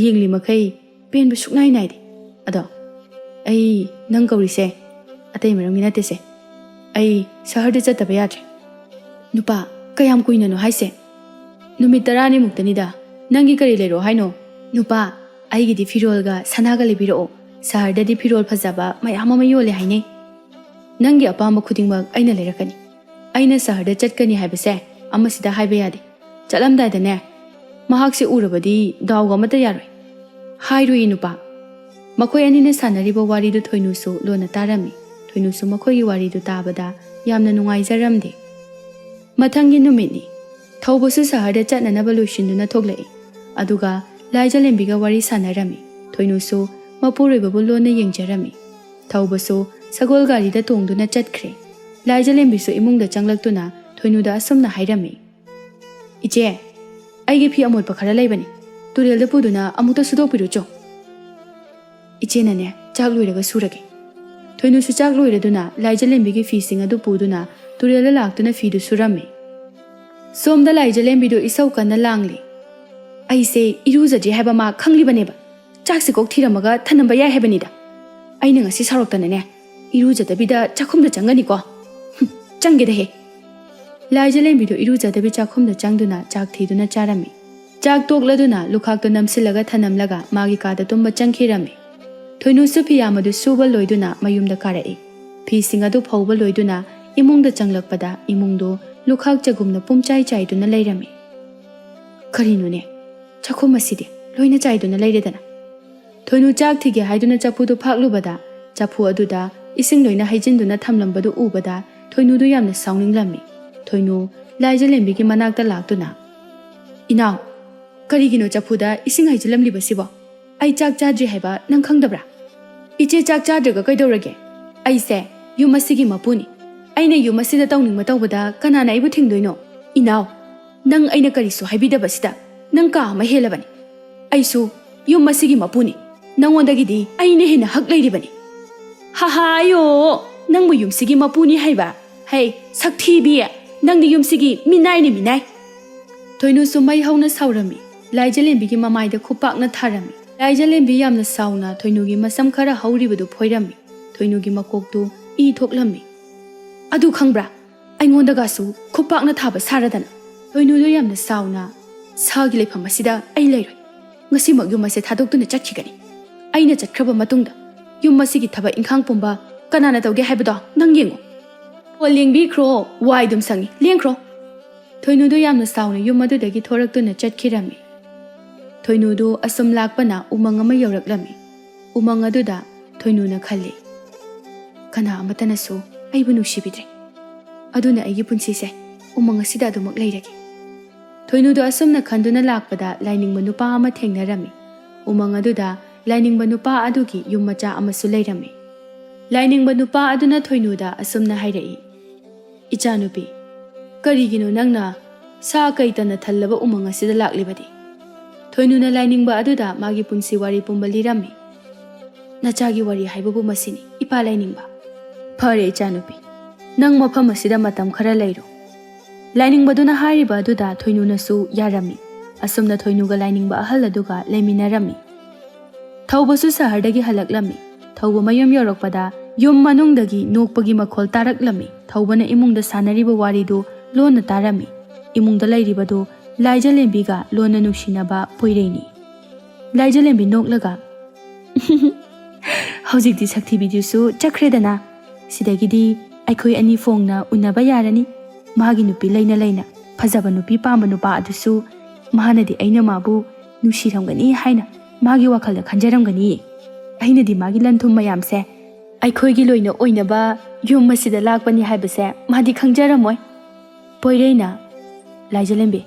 ꯌꯦꯡꯂꯤ ꯃꯈꯩ ꯄꯦꯟꯕ ꯁꯨꯛꯅꯥꯏ ꯅꯥꯏꯗꯦ꯫ ꯑꯗꯣ ꯑꯩ ꯅꯪ ꯀꯧꯔꯤꯁꯦ ꯑꯇꯩ ꯃꯔꯝꯒꯤ ꯅꯠꯇꯦꯁꯦ꯫ ꯑꯩ ꯁꯍꯔꯗ ꯆꯠꯇꯕ ꯌꯥꯗ꯭ꯔꯦ꯫" "ꯅꯨꯄꯥ, ꯀꯌꯥꯝ ꯀꯨꯏꯅꯅꯣ ꯍꯥꯏꯁꯦ?" "ꯅꯨꯃꯤꯠ ꯇꯔꯥꯅꯤꯃꯨꯛꯇꯅꯤꯗ꯫ ꯅꯪꯒꯤ ꯀꯔꯤ ꯂꯩꯔꯛꯑꯣ ꯍꯥꯏꯅꯣ?" "ꯅꯨꯄꯥ, ꯑꯩꯒꯤꯗꯤ ꯐꯤꯔꯣꯜꯒ ꯁꯅꯥꯒ ꯂꯩꯕꯤꯔꯛꯑꯣ꯫ ꯁꯍꯔꯗꯗꯤ ꯐꯤꯔꯣꯜ ꯐꯖꯕ ꯃꯌꯥꯝ ꯑꯃ ꯌꯣꯜꯂꯦ ꯍꯥꯏꯅꯩ꯫ ꯅꯪꯒꯤ ꯑꯄꯥꯝꯕ ꯈꯨꯗꯤꯡꯃꯛ ꯑꯩꯅ ꯂꯩꯔꯛꯀꯅꯤ꯫ ꯑꯩꯅ ꯁꯍꯔꯗ ꯆꯠꯀꯅꯤ ꯍꯥꯏꯕꯁꯦ ꯑꯃꯁꯤꯗ ꯍꯥꯏꯕ ꯌꯥꯗꯦ꯫ ꯆꯠꯂꯝꯗꯥꯏꯗꯅꯦ ꯃꯍꯥꯛꯁꯦ ꯎꯔꯕꯗꯤ ꯗꯥꯎꯒ ꯑꯃꯠꯇ ꯌꯥꯔꯣꯏ꯫" "ꯍꯥꯏꯔꯨꯏ ꯅꯨꯄꯥ꯫" ꯃꯈꯣꯏ ꯑꯅꯤꯅ ꯁꯥꯟꯅꯔꯤꯕ ꯋꯥꯔꯤꯗꯨ ꯊꯣꯏꯅꯨꯁꯨ ꯂꯣꯟꯅ ꯇꯥꯔꯝꯃꯤ꯫ ꯊꯣꯏꯅꯨꯁꯨ ꯃꯈꯣꯏꯒꯤ ꯋꯥꯔꯤꯗꯨ ꯇꯥꯕꯗ ꯌꯥꯝꯅ ꯅꯨꯡꯉꯥꯏꯖꯔꯝꯗꯦ꯫ ꯃꯊꯪꯒꯤ ꯅꯨꯃꯤꯠꯅꯤ꯫ ꯊꯧꯕꯁꯨ ꯁꯍꯔꯗ ꯆꯠꯅꯅꯕ ꯂꯣꯏꯁꯤꯟꯗꯨꯅ ꯊꯣꯛꯂꯛꯏ꯫ ꯑꯗꯨꯒ ꯂꯥꯏꯖꯂꯦꯝꯕꯤꯒ ꯋꯥꯔꯤ ꯁꯥꯟꯅꯔꯝꯃꯤ꯫ ꯊꯣꯏꯅꯨꯁꯨ ꯃꯄꯨꯔꯣꯏꯕꯕꯨ ꯂꯣꯟꯅ ꯌꯦꯡꯖꯔꯝꯃꯤ꯫ ꯊꯧꯕꯁꯨ ꯁꯒꯣꯜ ꯒꯥꯔꯤꯗ ꯇꯣꯡꯗꯨꯅ ꯆꯠꯈ꯭ꯔꯦ꯫ ꯂꯥꯏꯖꯂꯦꯝꯕꯤꯁꯨ ꯏꯃꯨꯡꯗ ꯆꯪꯂꯛꯇꯨꯅ ꯊꯣꯏꯅꯨꯗ ꯑꯁꯨꯝꯅ ꯍꯥꯏꯔꯝꯃꯤ, "ꯏꯆꯦ, ꯑꯩꯒꯤ ꯐꯤ ꯑꯃꯣꯠꯄ ꯈꯔ ꯂꯩꯕꯅꯤ꯫ ꯇꯨꯔꯦꯜꯗ ꯄꯨꯗꯨꯅ ꯑꯃꯨꯛꯇ ꯁꯨꯗꯣꯛꯄꯤꯔꯨꯆꯣ꯫" "ꯏꯆꯦꯅꯅꯦ, ꯆꯥꯛ ꯂꯣꯏꯔꯒ ꯁꯨꯔꯒꯦ꯫" ꯊꯣꯏꯅꯨꯁꯨ ꯆꯥꯛ ꯂꯣꯏꯔꯗꯨꯅ ꯂꯥꯏꯖꯂꯦꯝꯕꯤꯒꯤ ꯐꯤꯁꯤꯡ ꯑꯗꯨ ꯄꯨꯗꯨꯅ ꯇꯨꯔꯦꯜꯗ ꯂꯥꯛꯇꯨꯅ ꯐꯤꯗꯨ ꯁꯨꯔꯝꯃꯤ꯫ ꯁꯣꯝꯗ ꯂꯥꯏꯖꯂꯦꯝꯕꯤꯗꯨ ꯏꯁꯧ ꯀꯟꯅ ꯂꯥꯡꯂꯤ꯫ "ꯑꯩꯁꯦ ꯏꯔꯨꯖꯗ꯭ꯔꯤ ꯍꯥꯏꯕ ꯃꯥ ꯈꯪꯂꯤꯕꯅꯦꯕ꯫ ꯆꯥꯛꯁꯦ ꯀꯣꯛ ꯊꯤꯔꯝꯃꯒ ꯊꯅꯝꯕ ꯌꯥꯏ ꯍꯥꯏꯕꯅꯤꯗ꯫ ꯑꯩꯅ ꯉꯁꯤ ꯁꯥꯎꯔꯛꯇꯅꯅꯦ, ꯏꯔꯨꯖꯗꯕꯤꯗ ꯆꯥꯛꯈꯨꯝꯗ ꯆꯪꯒꯅꯤꯀꯣ꯫ ꯍꯨꯝ, ꯆꯪꯒꯦꯗ ꯍꯦ꯫" ꯂꯥꯏꯖꯂꯦꯝꯕꯤꯗꯨ ꯏꯔꯨꯖꯗꯕꯤ ꯆꯥꯛꯈꯨꯝꯗ ꯆꯪꯗꯨꯅ ꯆꯥꯛ ꯊꯤꯗꯨꯅ ꯆꯥꯔꯝꯃꯤ꯫ ꯆꯥꯛ ꯇꯣꯛꯂꯗꯨꯅ ꯂꯨꯈꯥꯛꯇꯨ ꯅꯝꯁꯤꯜꯂꯒ ꯊꯅꯝꯂꯒ ꯃꯥꯒꯤ ꯀꯥꯗ ꯇꯨꯝꯕ ꯆꯪꯈꯤꯔꯝꯃꯤ꯫ ꯊꯣꯏꯅꯨꯁꯨ ꯐꯤꯌꯥꯝ ꯑꯗꯨ ꯁꯨꯕ ꯂꯣꯏꯗꯨꯅ ꯃꯌꯨꯝꯗ ꯀꯥꯔꯛꯏ꯫ ꯐꯤꯁꯤꯡ ꯑꯗꯨ ꯐꯧꯕ ꯂꯣꯏꯗꯨꯅ ꯏꯃꯨꯡꯗ ꯆꯪꯂꯛꯄꯗ ꯏꯃꯨꯡꯗꯨ ꯂꯨꯈꯥꯛ ꯆꯒꯨꯝꯅ ꯄꯨꯝꯆꯥꯏ ꯆꯥꯏꯗꯨꯅ ꯂꯩꯔꯝꯃꯤ꯫ "ꯀꯔꯤꯅꯣꯅꯦ, ꯆꯥꯛꯈꯨꯝ ꯑꯁꯤꯗꯤ ꯂꯣꯏꯅ ꯆꯥꯏꯗꯨꯅ ꯂꯩꯔꯦꯗꯅ?" ꯊꯣꯏꯅꯨ ꯆꯥꯛ ꯊꯤꯒꯦ ꯍꯥꯏꯗꯨꯅ ꯆꯐꯨꯗꯨ ꯐꯥꯛꯂꯨꯕꯗ, ꯆꯐꯨ ꯑꯗꯨꯗ ꯏꯁꯤꯡ ꯂꯣꯏꯅ ꯍꯩꯖꯤꯟꯗꯨꯅ ꯊꯝꯂꯝꯕꯗꯨ ꯎꯕꯗ ꯊꯣꯏꯅꯨꯗꯨ ꯌꯥꯝꯅ ꯁꯥꯎꯅꯤꯡꯂꯝꯃꯤ꯫ ꯊꯣꯏꯅꯨ ꯂꯥꯏꯖꯂꯦꯝꯕꯤꯒꯤ ꯃꯅꯥꯛꯇ ꯂꯥꯛꯇꯨꯅ, "ꯏꯅꯥꯎ, ꯀꯔꯤꯒꯤꯅꯣ ꯆꯐꯨꯗ ꯏꯁꯤꯡ ꯍꯩꯖꯤꯜꯂꯝꯂꯤꯕꯁꯤꯕꯣ? ꯑꯩ ꯆꯥꯛ ꯆꯥꯗ꯭ꯔꯤ ꯍꯥꯏꯕ ꯅꯪ ꯈꯪꯗꯕ꯭ꯔꯥ?" "ꯏꯆꯦ, ꯆꯥꯛ ꯆꯥꯗ꯭ꯔꯒ ꯀꯩꯗꯧꯔꯒꯦ? ꯑꯩꯁꯦ ꯌꯨꯝ ꯑꯁꯤꯒꯤ ꯃꯄꯨꯅꯤ꯫ ꯑꯩꯅ ꯌꯨꯝ ꯑꯁꯤꯗ ꯇꯧꯅꯤꯡꯕ ꯇꯧꯕꯗ ꯀꯅꯥꯅ ꯑꯩꯕꯨ ꯊꯤꯡꯗꯣꯏꯅꯣ? ꯏꯅꯥꯎ, ꯅꯪ ꯑꯩꯅ ꯀꯔꯤꯁꯨ ꯍꯥꯏꯕꯤꯗꯕꯁꯤꯗ ꯅꯪ ꯀꯥ ꯑꯃ ꯍꯦꯜꯂꯕꯅꯤ꯫ ꯑꯩꯁꯨ ꯌꯨꯝ ꯑꯁꯤꯒꯤ ꯃꯄꯨꯅꯤ꯫ ꯅꯉꯣꯟꯗꯒꯤꯗꯤ ꯑꯩꯅ ꯍꯦꯟꯅ ꯍꯛ ꯂꯩꯔꯤꯕꯅꯤ꯫" "ꯍꯥ ꯍꯥ, ꯑꯌꯣ, ꯅꯪꯕꯨ ꯌꯨꯝꯁꯤꯒꯤ ꯃꯄꯨꯅꯤ ꯍꯥꯏꯕ? ꯍꯩ, ꯁꯛꯊꯤꯕꯤ, ꯅꯪꯗꯤ ꯌꯨꯝꯁꯤꯒꯤ ꯃꯤꯅꯥꯏꯅꯤ, ꯃꯤꯅꯥꯏ!" ꯊꯣꯏꯅꯨꯁꯨ ꯃꯩ ꯍꯧꯅ ꯁꯥꯎꯔꯝꯃꯤ꯫ ꯂꯥꯏꯖꯂꯦꯝꯕꯤꯒꯤ ꯃꯃꯥꯏꯗ ꯈꯨꯄꯥꯛꯅ ꯊꯥꯔꯝꯃꯤ꯫ ꯂꯥꯏꯖꯂꯦꯝꯕꯤ ꯌꯥꯝꯅ ꯁꯥꯎꯅ ꯊꯣꯏꯅꯨꯒꯤ ꯃꯁꯝ ꯈꯔ ꯍꯧꯔꯤꯕꯗꯨ ꯐꯣꯏꯔꯝꯃꯤ꯫ ꯊꯣꯏꯅꯨꯒꯤ ꯃꯀꯣꯛꯇꯨ ꯏ ꯊꯣꯛꯂꯝꯃꯤ꯫ "ꯑꯗꯨ ꯈꯪꯕ꯭ꯔꯥ? ꯑꯩꯉꯣꯟꯗꯒꯁꯨ ꯈꯨꯄꯥꯛꯅ ꯊꯥꯕ ꯁꯥꯔꯗꯅ!" ꯊꯣꯏꯅꯨꯗꯨ ꯌꯥꯝꯅ ꯁꯥꯎꯅ, "ꯁꯥꯒꯤ ꯂꯩꯐꯝ ꯑꯁꯤꯗ ꯑꯩ ꯂꯩꯔꯣꯏ꯫ ꯉꯁꯤꯃꯛ ꯌꯨꯝ ꯑꯁꯦ ꯊꯥꯗꯣꯛꯇꯨꯅ ꯆꯠꯈꯤꯒꯅꯤ꯫ ꯑꯩꯅ ꯆꯠꯈ꯭ꯔꯕ ꯃꯇꯨꯡꯗ ꯌꯨꯝ ꯑꯁꯤꯒꯤ ꯊꯕꯛ ꯏꯪꯈꯥꯡ ꯄꯨꯝꯕ ꯀꯅꯥꯅ ꯇꯧꯒꯦ ꯍꯥꯏꯕꯗꯣ ꯅꯪ ꯌꯦꯡꯉꯨ꯫ ꯑꯣ, ꯂꯦꯡꯕꯤꯈ꯭ꯔꯣ, ꯋꯥꯏ ꯑꯗꯨꯝ ꯁꯪꯉꯤ, ꯂꯦꯡꯈ꯭ꯔꯣ!" ꯊꯣꯏꯅꯨꯗꯨ ꯌꯥꯝꯅ ꯁꯥꯎꯅ ꯌꯨꯝ ꯑꯗꯨꯗꯒꯤ ꯊꯣꯔꯛꯇꯨꯅ ꯆꯠꯈꯤꯔꯝꯃꯤ꯫ ꯊꯣꯏꯅꯨꯗꯨ ꯑꯁꯨꯝ ꯂꯥꯛꯄꯅ ꯎꯃꯪ ꯑꯃ ꯌꯧꯔꯛꯂꯝꯃꯤ꯫ ꯎꯃꯪ ꯑꯗꯨꯗ ꯊꯣꯏꯅꯨꯅ ꯈꯜꯂꯤ, "ꯀꯅꯥ ꯑꯃꯠꯇꯅꯁꯨ ꯑꯩꯕꯨ ꯅꯨꯡꯁꯤꯕꯤꯗ꯭ꯔꯦ꯫ ꯑꯗꯨꯅ ꯑꯩꯒꯤ ꯄꯨꯟꯁꯤꯁꯦ ꯎꯃꯪ ꯑꯁꯤꯗ ꯑꯗꯨꯃꯛ ꯂꯩꯔꯒꯦ꯫" ꯊꯣꯏꯅꯨꯗꯨ ꯑꯁꯨꯝꯅ ꯈꯟꯗꯨꯅ ꯂꯥꯛꯄꯗ ꯂꯥꯏꯅꯤꯡꯕ ꯅꯨꯄꯥ ꯑꯃ ꯊꯦꯡꯅꯔꯝꯃꯤ꯫ ꯎꯃꯪ ꯑꯗꯨꯗ ꯂꯥꯏꯅꯤꯡꯕ ꯅꯨꯄꯥ ꯑꯗꯨꯒꯤ ꯌꯨꯝ ꯃꯆꯥ ꯑꯃꯁꯨ ꯂꯩꯔꯝꯃꯤ꯫ ꯂꯥꯏꯅꯤꯡꯕ ꯅꯨꯄꯥ ꯑꯗꯨꯅ ꯊꯣꯏꯅꯨꯗ ꯑꯁꯨꯝꯅ ꯍꯥꯏꯔꯛꯏ, "ꯏꯆꯥꯅꯨꯄꯤ, ꯀꯔꯤꯒꯤꯅꯣ ꯅꯪꯅ ꯁꯥ ꯀꯩꯇꯅ ꯊꯜꯂꯕ ꯎꯃꯪ ꯑꯁꯤꯗ ꯂꯥꯛꯂꯤꯕꯗꯤ?" ꯊꯣꯏꯅꯨꯅ ꯂꯥꯏꯅꯤꯡꯕ ꯑꯗꯨꯗ ꯃꯥꯒꯤ ꯄꯨꯟꯁꯤ ꯋꯥꯔꯤ ꯄꯨꯝꯕ ꯂꯤꯔꯝꯃꯤ꯫ "ꯅꯆꯥꯒꯤ ꯋꯥꯔꯤ ꯍꯥꯏꯕꯕꯨ ꯃꯁꯤꯅꯤ, ꯏꯄꯥ ꯂꯥꯏꯅꯤꯡꯕ꯫ ꯐꯔꯦ ꯏꯆꯥꯅꯨꯄꯤ, ꯅꯪ ꯃꯐꯝ ꯑꯁꯤꯗ ꯃꯇꯝ ꯈꯔ ꯂꯩꯔꯨ꯫" ꯂꯥꯏꯅꯤꯡꯕꯗꯨꯅ ꯍꯥꯏꯔꯤꯕ ꯑꯗꯨꯗ ꯊꯣꯏꯅꯨꯅꯁꯨ ꯌꯥꯔꯝꯃꯤ꯫ ꯑꯁꯨꯝꯅ ꯊꯣꯏꯅꯨꯒ ꯂꯥꯏꯅꯤꯡꯕ ꯑꯍꯜ ꯑꯗꯨꯒ ꯂꯩꯃꯤꯟꯅꯔꯝꯃꯤ꯫ ꯊꯧꯕꯁꯨ ꯁꯍꯔꯗꯒꯤ ꯍꯜꯂꯛꯂꯝꯃꯤ꯫ ꯊꯧꯕ ꯃꯌꯨꯝ ꯌꯧꯔꯛꯄꯗ ꯌꯨꯝ ꯃꯅꯨꯡꯗꯒꯤ ꯅꯣꯛꯄꯒꯤ ꯃꯈꯣꯜ ꯇꯥꯔꯛꯂꯝꯃꯤ꯫ ꯊꯧꯕꯅ ꯏꯃꯨꯡꯗ ꯁꯥꯟꯅꯔꯤꯕ ꯋꯥꯔꯤꯗꯨ ꯂꯣꯟꯅ ꯇꯥꯔꯝꯃꯤ꯫ ꯏꯃꯨꯡꯗ ꯂꯩꯔꯤꯕꯗꯨ ꯂꯥꯏꯖꯂꯦꯝꯕꯤꯒ ꯂꯣꯟꯅ ꯅꯨꯡꯁꯤꯅꯕ ꯄꯣꯏꯔꯩꯅꯤ꯫ ꯂꯥꯏꯖꯂꯦꯝꯕꯤ ꯅꯣꯛꯂꯒ, "ꯍꯧꯖꯤꯛꯇꯤ ꯁꯛꯊꯤꯕꯤꯗꯨꯁꯨ ꯆꯠꯈ꯭ꯔꯦꯗꯅ, ꯁꯤꯗꯒꯤꯗꯤ ꯑꯩꯈꯣꯏ ꯑꯅꯤ ꯐꯣꯡꯅ ꯎꯅꯕ ꯌꯥꯔꯅꯤ꯫ ꯃꯥꯒꯤ ꯅꯨꯄꯤ ꯂꯩꯅ ꯂꯩꯅ ꯐꯖꯕ ꯅꯨꯄꯤ ꯄꯥꯝꯕ ꯅꯨꯄꯥ ꯑꯗꯨꯁꯨ ꯃꯥꯅꯗꯤ ꯑꯩꯅ ꯃꯥꯕꯨ ꯅꯨꯡꯁꯤꯔꯝꯒꯅꯤ ꯍꯥꯏꯅ ꯃꯥꯒꯤ ꯋꯥꯈꯜꯗ ꯈꯟꯖꯔꯝꯒꯅꯤꯌꯦ꯫ ꯑꯩꯅꯗꯤ ꯃꯥꯒꯤ ꯂꯟ ꯊꯨꯝ ꯃꯌꯥꯝꯁꯦ ꯑꯩꯈꯣꯏꯒꯤ ꯂꯣꯏꯅ ꯑꯣꯏꯅꯕ ꯌꯨꯝ ꯑꯁꯤꯗ ꯂꯥꯛꯄꯅꯤ ꯍꯥꯏꯕꯁꯦ ꯃꯥꯗꯤ ꯈꯪꯖꯔꯝꯃꯣꯏ꯫ ꯄꯣꯏꯔꯩꯅ, "ꯂꯥꯏꯖꯂꯦꯝꯕꯤ,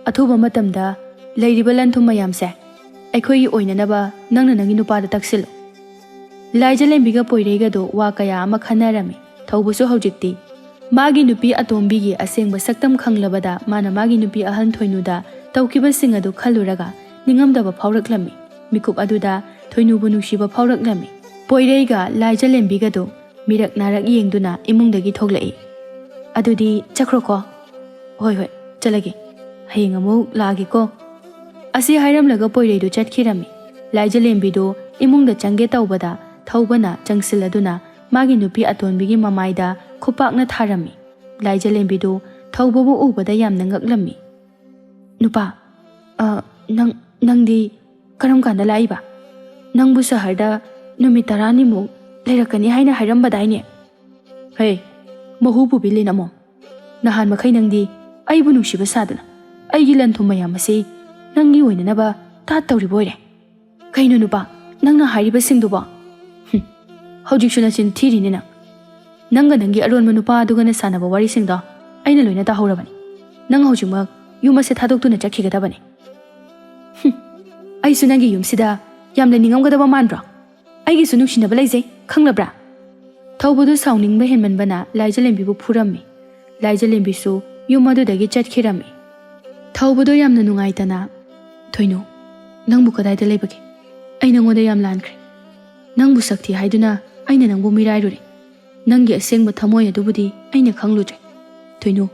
ꯑꯊꯨꯕ ꯃꯇꯝꯗ ꯂꯩꯔꯤꯕ ꯂꯟ ꯊꯨꯝ ꯃꯌꯥꯝꯁꯦ ꯑꯩꯈꯣꯏꯒꯤ ꯑꯣꯏꯅꯅꯕ ꯅꯪꯅ ꯅꯪꯒꯤ ꯅꯨꯄꯥꯗ ꯇꯛꯁꯤꯜꯂꯨ"꯫ ꯂꯥꯏꯖꯂꯦꯝꯕꯤꯒ ꯄꯣꯏꯔꯩꯒꯗꯣ ꯋꯥ ꯀꯌꯥ ꯑꯃ ꯈꯟꯅꯔꯝꯃꯤ꯫ ꯊꯧꯕꯁꯨ ꯍꯧꯖꯤꯛꯇꯤ ꯃꯥꯒꯤ ꯅꯨꯄꯤ ꯑꯇꯣꯝꯕꯤꯒꯤ ꯑꯁꯦꯡꯕ ꯁꯛꯇꯝ ꯈꯪꯂꯕꯗ ꯃꯥꯅ ꯃꯥꯒꯤ ꯅꯨꯄꯤ ꯑꯍꯟ ꯊꯣꯏꯅꯨꯗ ꯇꯧꯈꯤꯕꯁꯤꯡ ꯑꯗꯨ ꯈꯜꯂꯨꯔꯒ ꯅꯤꯡꯉꯝꯗꯕ ꯐꯥꯎꯔꯛꯂꯝꯃꯤ꯫ ꯃꯤꯀꯨꯞ ꯑꯗꯨꯗ ꯊꯣꯏꯅꯨꯕꯨ ꯅꯨꯡꯁꯤꯕ ꯐꯥꯎꯔꯛꯂꯝꯃꯤ꯫ ꯄꯣꯏꯔꯩꯒ ꯂꯥꯏꯖꯂꯦꯝꯕꯤꯒꯗꯨ ꯃꯤꯔꯛ ꯅꯥꯔꯛ ꯌꯦꯡꯗꯨꯅ ꯏꯃꯨꯡꯗꯒꯤ ꯊꯣꯛꯂꯛꯏ꯫ "ꯑꯗꯨꯗꯤ ꯆꯠꯈ꯭ꯔꯣꯀꯣ"꯫ "ꯍꯣꯏ, ꯍꯣꯏ, ꯆꯠꯂꯒꯦ꯫ ꯍꯌꯦꯡ ꯑꯃꯨꯛ ꯂꯥꯛꯑꯒꯦꯀꯣ"꯫ ꯑꯁꯤ ꯍꯥꯏꯔꯝꯂꯒ ꯄꯣꯏꯔꯩꯗꯨ ꯆꯠꯈꯤꯔꯝꯃꯤ꯫ ꯂꯥꯏꯖꯂꯦꯝꯕꯤꯗꯨ ꯏꯃꯨꯡꯗ ꯆꯪꯒꯦ ꯇꯧꯕꯗ ꯊꯧꯕꯅ ꯆꯪꯁꯤꯜꯂꯗꯨꯅ ꯃꯥꯒꯤ ꯅꯨꯄꯤ ꯑꯇꯣꯟꯕꯤꯒꯤ ꯃꯃꯥꯏꯗ ꯈꯨꯄꯥꯛꯅ ꯊꯥꯔꯝꯃꯤ꯫ ꯂꯥꯏꯖꯂꯦꯝꯕꯤꯗꯨ ꯊꯧꯕꯕꯨ ꯎꯕꯗ ꯌꯥꯝꯅ ꯉꯛꯂꯝꯃꯤ꯫ "ꯅꯨꯄꯥ, ꯑ, ꯅꯪ, ꯅꯪꯗꯤ ꯀꯔꯝ ꯀꯥꯟꯗ ꯂꯥꯛꯏꯕ? ꯅꯪꯕꯨ ꯁꯍꯔꯗ ꯅꯨꯃꯤꯠ ꯇꯔꯥꯅꯤꯃꯨꯛ ꯂꯩꯔꯛꯀꯅꯤ ꯍꯥꯏꯅ ꯍꯥꯏꯔꯝꯕꯗꯥꯏꯅꯦ?" "ꯍꯦ, ꯃꯍꯨ ꯄꯨꯕꯤ ꯂꯤꯟ ꯑꯃꯣꯝ, ꯅꯍꯥꯟ ꯃꯈꯩ ꯅꯪꯗꯤ ꯑꯩꯕꯨ ꯅꯨꯡꯁꯤꯕ ꯁꯥꯗꯨꯅ ꯑꯩꯒꯤ ꯂꯟ ꯊꯨꯝ ꯃꯌꯥꯝ ꯑꯁꯤ ꯅꯪꯒꯤ ꯑꯣꯏꯅꯅꯕ ꯇꯥꯠ ꯇꯧꯔꯤꯕ ꯑꯣꯏꯔꯦ꯫ ꯀꯩꯅꯣ ꯅꯨꯄꯥ, ꯅꯪꯅ ꯍꯥꯏꯔꯤꯕꯁꯤꯡꯗꯨꯕꯣ?" "ꯍꯨꯝ, ꯍꯧꯖꯤꯛꯁꯨ ꯅꯆꯤꯟ ꯊꯤꯔꯤꯅꯦ ꯅꯪ꯫ ꯅꯪꯒ ꯅꯪꯒꯤ ꯑꯔꯣꯟꯕ ꯅꯨꯄꯥ ꯑꯗꯨꯒꯅ ꯁꯥꯟꯅꯕ ꯋꯥꯔꯤꯁꯤꯡꯗꯣ ꯑꯩꯅ ꯂꯣꯏꯅ ꯇꯥꯍꯧꯔꯕꯅꯤ꯫ ꯅꯪ ꯍꯧꯖꯤꯛꯃꯛ ꯌꯨꯝ ꯑꯁꯦ ꯊꯥꯗꯣꯛꯇꯨꯅ ꯆꯠꯈꯤꯒꯗꯕꯅꯤ"꯫ "ꯍꯨꯝ, ꯑꯩꯁꯨ ꯅꯪꯒꯤ ꯌꯨꯝꯁꯤꯗ ꯌꯥꯝ ꯂꯩꯅꯤꯡꯉꯝꯒꯗꯕ ꯃꯥꯟꯕ꯭ꯔꯣ? ꯑꯩꯒꯤꯁꯨ ꯅꯨꯡꯁꯤꯅꯕ ꯂꯩꯖꯩ, ꯈꯪꯂꯕ꯭ꯔꯥ?" ꯊꯧꯕꯗꯨ ꯁꯥꯎꯅꯤꯡꯕ ꯍꯦꯟꯃꯟꯕꯅ ꯂꯥꯏꯖꯂꯦꯝꯕꯤꯕꯨ ꯐꯨꯔꯝꯃꯤ꯫ ꯂꯥꯏꯖꯂꯦꯝꯕꯤꯁꯨ ꯌꯨꯝ ꯑꯗꯨꯗꯒꯤ ꯆꯠꯈꯤꯔꯝꯃꯤ꯫ ꯊꯧꯕꯗꯣ ꯌꯥꯝꯅ ꯅꯨꯡꯉꯥꯏꯇꯅ, "ꯊꯣꯏꯅꯨ, ꯅꯪꯕꯨ ꯀꯗꯥꯏꯗ ꯂꯩꯕꯒꯦ? ꯑꯩ ꯅꯪꯉꯣꯟꯗ ꯌꯥꯝ ꯂꯥꯟꯈ꯭ꯔꯦ꯫ ꯅꯪꯕꯨ ꯁꯛꯊꯤ ꯍꯥꯏꯗꯨꯅ ꯑꯩꯅ ꯅꯪꯕꯨ ꯃꯤꯔꯥꯏꯔꯨꯔꯦ꯫ ꯅꯪꯒꯤ ꯑꯁꯦꯡꯕ ꯊꯃꯣꯏ ꯑꯗꯨꯕꯨꯗꯤ ꯑꯩꯅ ꯈꯪꯂꯨꯗ꯭ꯔꯦ꯫ ꯊꯣꯏꯅꯨ,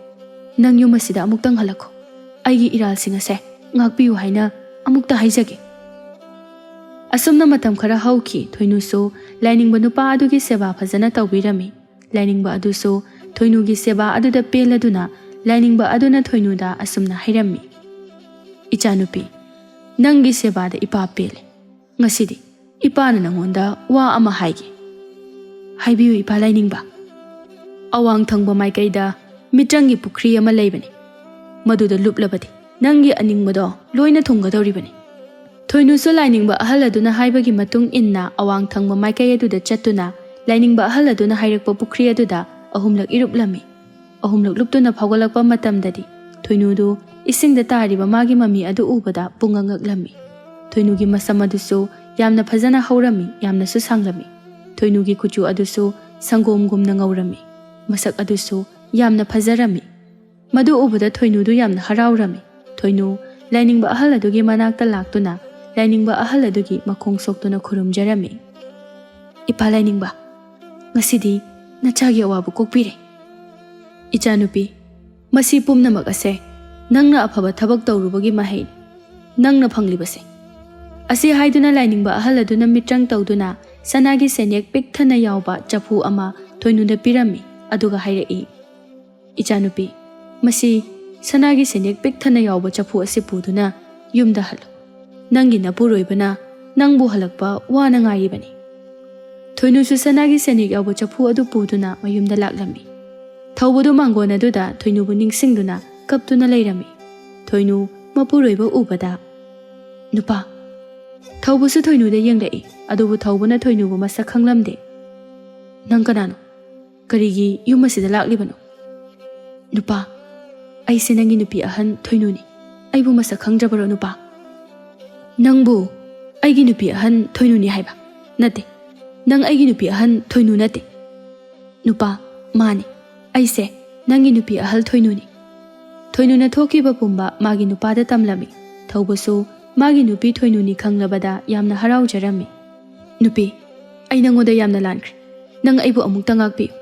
ꯅꯪ ꯌꯨꯝ ꯑꯁꯤꯗ ꯑꯃꯨꯛꯇꯪ ꯍꯜꯂꯛꯈꯣ꯫ ꯑꯩꯒꯤ ꯏꯔꯥꯜꯁꯤꯡ ꯑꯁꯦ ꯉꯥꯛꯄꯤꯌꯨ ꯍꯥꯏꯅ ꯑꯃꯨꯛꯇ ꯍꯥꯏꯖꯒꯦ"꯫ ꯑꯁꯨꯝꯅ ꯃꯇꯝ ꯈꯔ ꯍꯧꯈꯤ꯫ ꯊꯣꯏꯅꯨꯁꯨ ꯂꯥꯏꯅꯤꯡꯕ ꯅꯨꯄꯥ ꯑꯗꯨꯒꯤ ꯁꯦꯕꯥ ꯐꯖꯅ ꯇꯧꯕꯤꯔꯝꯃꯤ꯫ ꯂꯥꯏꯅꯤꯡꯕ ꯑꯗꯨꯁꯨ ꯊꯣꯏꯅꯨꯒꯤ ꯁꯦꯕꯥ ꯑꯗꯨꯗ ꯄꯦꯜꯂꯗꯨꯅ ꯂꯥꯏꯅꯤꯡꯕ ꯑꯗꯨꯅ ꯊꯣꯏꯅꯨꯗ ꯑꯁꯨꯝꯅ ꯍꯥꯏꯔꯝꯃꯤ, "ꯏꯆꯥꯅꯨꯄꯤ, ꯅꯪꯒꯤ ꯁꯦꯕꯥꯗ ꯏꯄꯥ ꯄꯦꯜꯂꯦ꯫ ꯉꯁꯤꯗꯤ ꯏꯄꯥꯅ ꯅꯪꯉꯣꯟꯗ ꯋꯥ ꯑꯃ ꯍꯥꯏꯒꯦ"꯫ "ꯍꯥꯏꯕꯤꯌꯨ ꯏꯄꯥ ꯂꯥꯏꯅꯤꯡꯕ"꯫ ꯑꯋꯥꯡ ꯊꯪꯕ ꯃꯥꯏꯀꯩꯗ ꯃꯤꯇ꯭ꯔꯪꯒꯤ ꯄꯨꯈ꯭ꯔꯤ ꯑꯃ ꯂꯩꯕꯅꯤ꯫ ꯃꯗꯨꯗ ꯂꯨꯞꯂꯕꯗꯤ ꯅꯪꯒꯤ ꯑꯅꯤꯡꯕꯗꯣ ꯂꯣꯏꯅ ꯊꯨꯡꯒꯗꯧꯔꯤꯕꯅꯤ꯫ ꯊꯣꯏꯅꯨꯁꯨ ꯂꯥꯏꯅꯤꯡꯕ ꯑꯍꯜ ꯑꯗꯨꯅ ꯍꯥꯏꯕꯒꯤ ꯃꯇꯨꯡ ꯏꯟꯅ ꯑꯋꯥꯡ ꯊꯪꯕ ꯃꯥꯏꯀꯩ ꯑꯗꯨꯗ ꯆꯠꯇꯨꯅ ꯂꯥꯏꯅꯤꯡꯕ ꯑꯍꯜ ꯑꯗꯨꯅ ꯍꯥꯏꯔꯛꯄ ꯄꯨꯈ꯭ꯔꯤ ꯑꯗꯨꯗ ꯑꯍꯨꯝꯂꯛ ꯏꯔꯨꯞꯂꯝꯃꯤ꯫ ꯑꯍꯨꯝꯂꯛ ꯂꯨꯞꯇꯨꯅ ꯐꯥꯎꯒꯠꯂꯛꯄ ꯃꯇꯝꯗꯗꯤ ꯊꯣꯏꯅꯨꯗꯨ ꯏꯁꯤꯡꯗ ꯇꯥꯔꯤꯕ ꯃꯥꯒꯤ ꯃꯃꯤ ꯑꯗꯨ ꯎꯕꯗ ꯄꯨꯡꯉꯛ ꯉꯛꯂꯝꯃꯤ꯫ ꯊꯣꯏꯅꯨꯒꯤ ꯃꯁꯝ ꯑꯗꯨꯁꯨ ꯌꯥꯝꯅ ꯐꯖꯅ ꯍꯧꯔꯝꯃꯤ, ꯌꯥꯝꯅꯁꯨ ꯁꯥꯡꯂꯝꯃꯤ꯫ ꯊꯣꯏꯅꯨꯒꯤ ꯀꯨꯆꯨ ꯑꯗꯨꯁꯨ ꯁꯪꯒꯣꯝꯒꯨꯝꯅ ꯉꯧꯔꯝꯃꯤ꯫ ꯃꯁꯛ ꯑꯗꯨꯁꯨ ꯌꯥꯝꯅ ꯐꯖꯔꯝꯃꯤ꯫ ꯃꯗꯨ ꯎꯕꯗ ꯊꯣꯏꯅꯨꯗꯨ ꯌꯥꯝꯅ ꯍꯔꯥꯎꯔꯝꯃꯤ꯫ ꯊꯣꯏꯅꯨ ꯂꯥꯏꯅꯤꯡꯕ ꯑꯍꯜ ꯑꯗꯨꯒꯤ ꯃꯅꯥꯛꯇ ꯂꯥꯛꯇꯨꯅ ꯂꯥꯏꯅꯤꯡꯕ ꯑꯍꯜ ꯑꯗꯨꯒꯤ ꯃꯈꯣꯡ ꯁꯣꯛꯇꯨꯅ ꯈꯨꯔꯨꯝꯖꯔꯝꯃꯤ꯫ "ꯏꯄꯥ ꯂꯥꯏꯅꯤꯡꯕ, ꯉꯁꯤꯗꯤ ꯅꯆꯥꯒꯤ ꯑꯋꯥꯕ ꯀꯣꯛꯄꯤꯔꯦ꯫ ꯏꯆꯥꯅꯨꯄꯤ, ꯃꯁꯤ ꯄꯨꯝꯅꯃꯛ ꯑꯁꯦ ꯅꯪꯅ ꯑꯐꯕ ꯊꯕꯛ ꯇꯧꯔꯨꯕꯒꯤ ꯃꯍꯩꯅꯤ ꯅꯪꯅ ꯐꯪꯂꯤꯕꯁꯦ"꯫ ꯑꯁꯤ ꯍꯥꯏꯗꯨꯅ ꯂꯥꯏꯅꯤꯡꯕ ꯑꯍꯜ ꯑꯗꯨꯅ ꯃꯤꯇ꯭ꯔꯪ ꯇꯧꯗꯨꯅ ꯁꯅꯥꯒꯤ ꯁꯦꯟꯌꯦꯛ ꯄꯤꯛ ꯊꯟꯅ ꯌꯥꯎꯕ ꯆꯐꯨ ꯑꯃ ꯊꯣꯏꯅꯨꯗ ꯄꯤꯔꯝꯃꯤ, ꯑꯗꯨꯒ ꯍꯥꯏꯔꯛꯏ, "ꯏꯆꯥꯅꯨꯄꯤ, ꯃꯁꯤ ꯁꯅꯥꯒꯤ ꯁꯦꯟꯌꯦꯛ ꯄꯤꯛ ꯊꯟꯅ ꯌꯥꯎꯕ ꯆꯐꯨ ꯑꯁꯤ ꯄꯨꯗꯨꯅ ꯌꯨꯝꯗ ꯍꯜꯂꯨ꯫ ꯅꯪꯒꯤ ꯅꯄꯨꯔꯣꯏꯕꯅ ꯅꯪꯕꯨ ꯍꯜꯂꯛꯄ ꯋꯥꯅ ꯉꯥꯏꯔꯤꯕꯅꯤ"꯫ ꯊꯣꯏꯅꯨꯁꯨ ꯁꯅꯥꯒꯤ ꯁꯦꯟꯌꯦꯛ ꯌꯥꯎꯕ ꯆꯐꯨ ꯑꯗꯨ ꯄꯨꯗꯨꯅ ꯃꯌꯨꯝꯗ ꯂꯥꯛꯂꯝꯃꯤ꯫ ꯊꯧꯕꯗꯨ ꯃꯥꯡꯒꯣꯟ ꯑꯗꯨꯗ ꯊꯣꯏꯅꯨꯕꯨ ꯅꯤꯡꯁꯤꯡꯗꯨꯅ ꯀꯞꯇꯨꯅ ꯂꯩꯔꯝꯃꯤ꯫ ꯊꯣꯏꯅꯨ ꯃꯄꯨꯔꯣꯏꯕ ꯎꯕꯗ, "ꯅꯨꯄꯥ"꯫ ꯊꯧꯕꯁꯨ ꯊꯣꯏꯅꯨꯗ ꯌꯦꯡꯂꯛꯏ, ꯑꯗꯨꯕꯨ ꯊꯧꯕꯅ ꯊꯣꯏꯅꯨꯕꯨ ꯃꯁꯛ ꯈꯪꯂꯝꯗꯦ꯫ "ꯅꯪ ꯀꯅꯥꯅꯣ? ꯀꯔꯤꯒꯤ ꯌꯨꯝ ꯑꯁꯤꯗ ꯂꯥꯛꯂꯤꯕꯅꯣ?" "ꯅꯨꯄꯥ, ꯑꯩꯁꯦ ꯅꯪꯒꯤ ꯅꯨꯄꯤ ꯑꯍꯟ ꯊꯣꯏꯅꯨꯅꯤ꯫ ꯑꯩꯕꯨ ꯃꯁꯛ ꯈꯪꯗ꯭ꯔꯕꯔꯣ, ꯅꯨꯄꯥ?" "ꯅꯪꯕꯨ ꯑꯩꯒꯤ ꯅꯨꯄꯤ ꯑꯍꯟ ꯊꯣꯏꯅꯨꯅꯤ ꯍꯥꯏꯕ ꯅꯠꯇꯦ꯫ ꯅꯪ ꯑꯩꯒꯤ ꯅꯨꯄꯤ ꯑꯍꯟ ꯊꯣꯏꯅꯨ ꯅꯠꯇꯦ"꯫ "ꯅꯨꯄꯥ, ꯃꯥꯅꯤ, ꯑꯩꯁꯦ ꯅꯪꯒꯤ ꯅꯨꯄꯤ ꯑꯍꯜ ꯊꯣꯏꯅꯨꯅꯤ"꯫ ꯊꯣꯏꯅꯨꯅ ꯊꯣꯛꯈꯤꯕ ꯄꯨꯝꯕ ꯃꯥꯒꯤ ꯅꯨꯄꯥꯗ ꯇꯝꯂꯝꯃꯤ꯫ ꯊꯧꯕꯁꯨ ꯃꯥꯒꯤ ꯅꯨꯄꯤ ꯊꯣꯏꯅꯨꯅꯤ ꯈꯪꯂꯕꯗ ꯌꯥꯝꯅ ꯍꯔꯥꯎꯖꯔꯝꯃꯤ꯫ "ꯅꯨꯄꯤ, ꯑꯩ ꯅꯉꯣꯟꯗ ꯌꯥꯝꯅ ꯂꯥꯟꯈ꯭ꯔꯦ꯫ ꯅꯪ ꯑꯩꯕꯨ ꯑꯃꯨꯛꯇ ꯉꯥꯛꯄꯤꯌꯨ꯫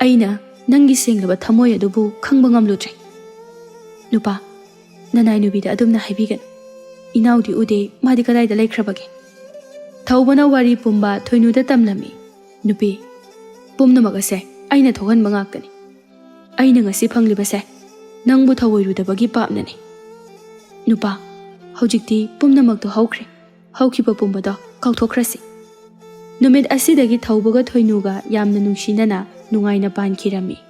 ꯑꯩꯅ ꯅꯪꯒꯤ ꯁꯦꯡꯂꯕ ꯊꯃꯣꯏ ꯑꯗꯨꯕꯨ ꯈꯪꯕ ꯉꯝꯂꯨꯗ꯭ꯔꯦ"꯫ "ꯅꯨꯄꯥ, ꯅꯅꯥꯏ ꯅꯨꯄꯤꯗ ꯑꯗꯨꯝꯅ ꯍꯥꯏꯕꯤꯒꯅꯨ꯫ ꯏꯅꯥꯎꯗꯤ ꯎꯗꯦ, ꯃꯥꯗꯤ ꯀꯗꯥꯏꯗ ꯂꯩꯈ꯭ꯔꯕꯒꯦ?" ꯊꯧꯕꯅ ꯋꯥꯔꯤ ꯄꯨꯝꯕ ꯊꯣꯏꯅꯨꯗ ꯇꯝꯂꯝꯃꯤ꯫ "ꯅꯨꯄꯤ, ꯄꯨꯝꯅꯃꯛ ꯑꯁꯦ ꯑꯩꯅ ꯊꯣꯛꯍꯟꯕ ꯉꯥꯛꯇꯅꯤ꯫ ꯑꯩꯅ ꯉꯁꯤ ꯐꯪꯂꯤꯕꯁꯦ ꯅꯪꯕꯨ ꯊꯧꯑꯣꯏꯔꯨꯗꯕꯒꯤ ꯄꯥꯞꯅꯅꯤ"꯫ "ꯅꯨꯄꯥ, ꯍꯧꯖꯤꯛꯇꯤ ꯄꯨꯝꯅꯃꯛꯇꯣ ꯍꯧꯈ꯭ꯔꯦ꯫ ꯍꯧꯈꯤꯕ ꯄꯨꯝꯕꯗꯣ ꯀꯥꯎꯊꯣꯛꯈ꯭ꯔꯁꯤ"꯫ ꯅꯨꯃꯤꯠ ꯑꯁꯤꯗꯒꯤ ꯊꯧꯕꯒ ꯊꯣꯏꯅꯨꯒ ꯌꯥꯝꯅ ꯅꯨꯡꯁꯤꯅꯅ ꯅꯨꯡꯉꯥꯏꯅ ꯄꯥꯟꯈꯤꯔꯝꯃꯤ꯫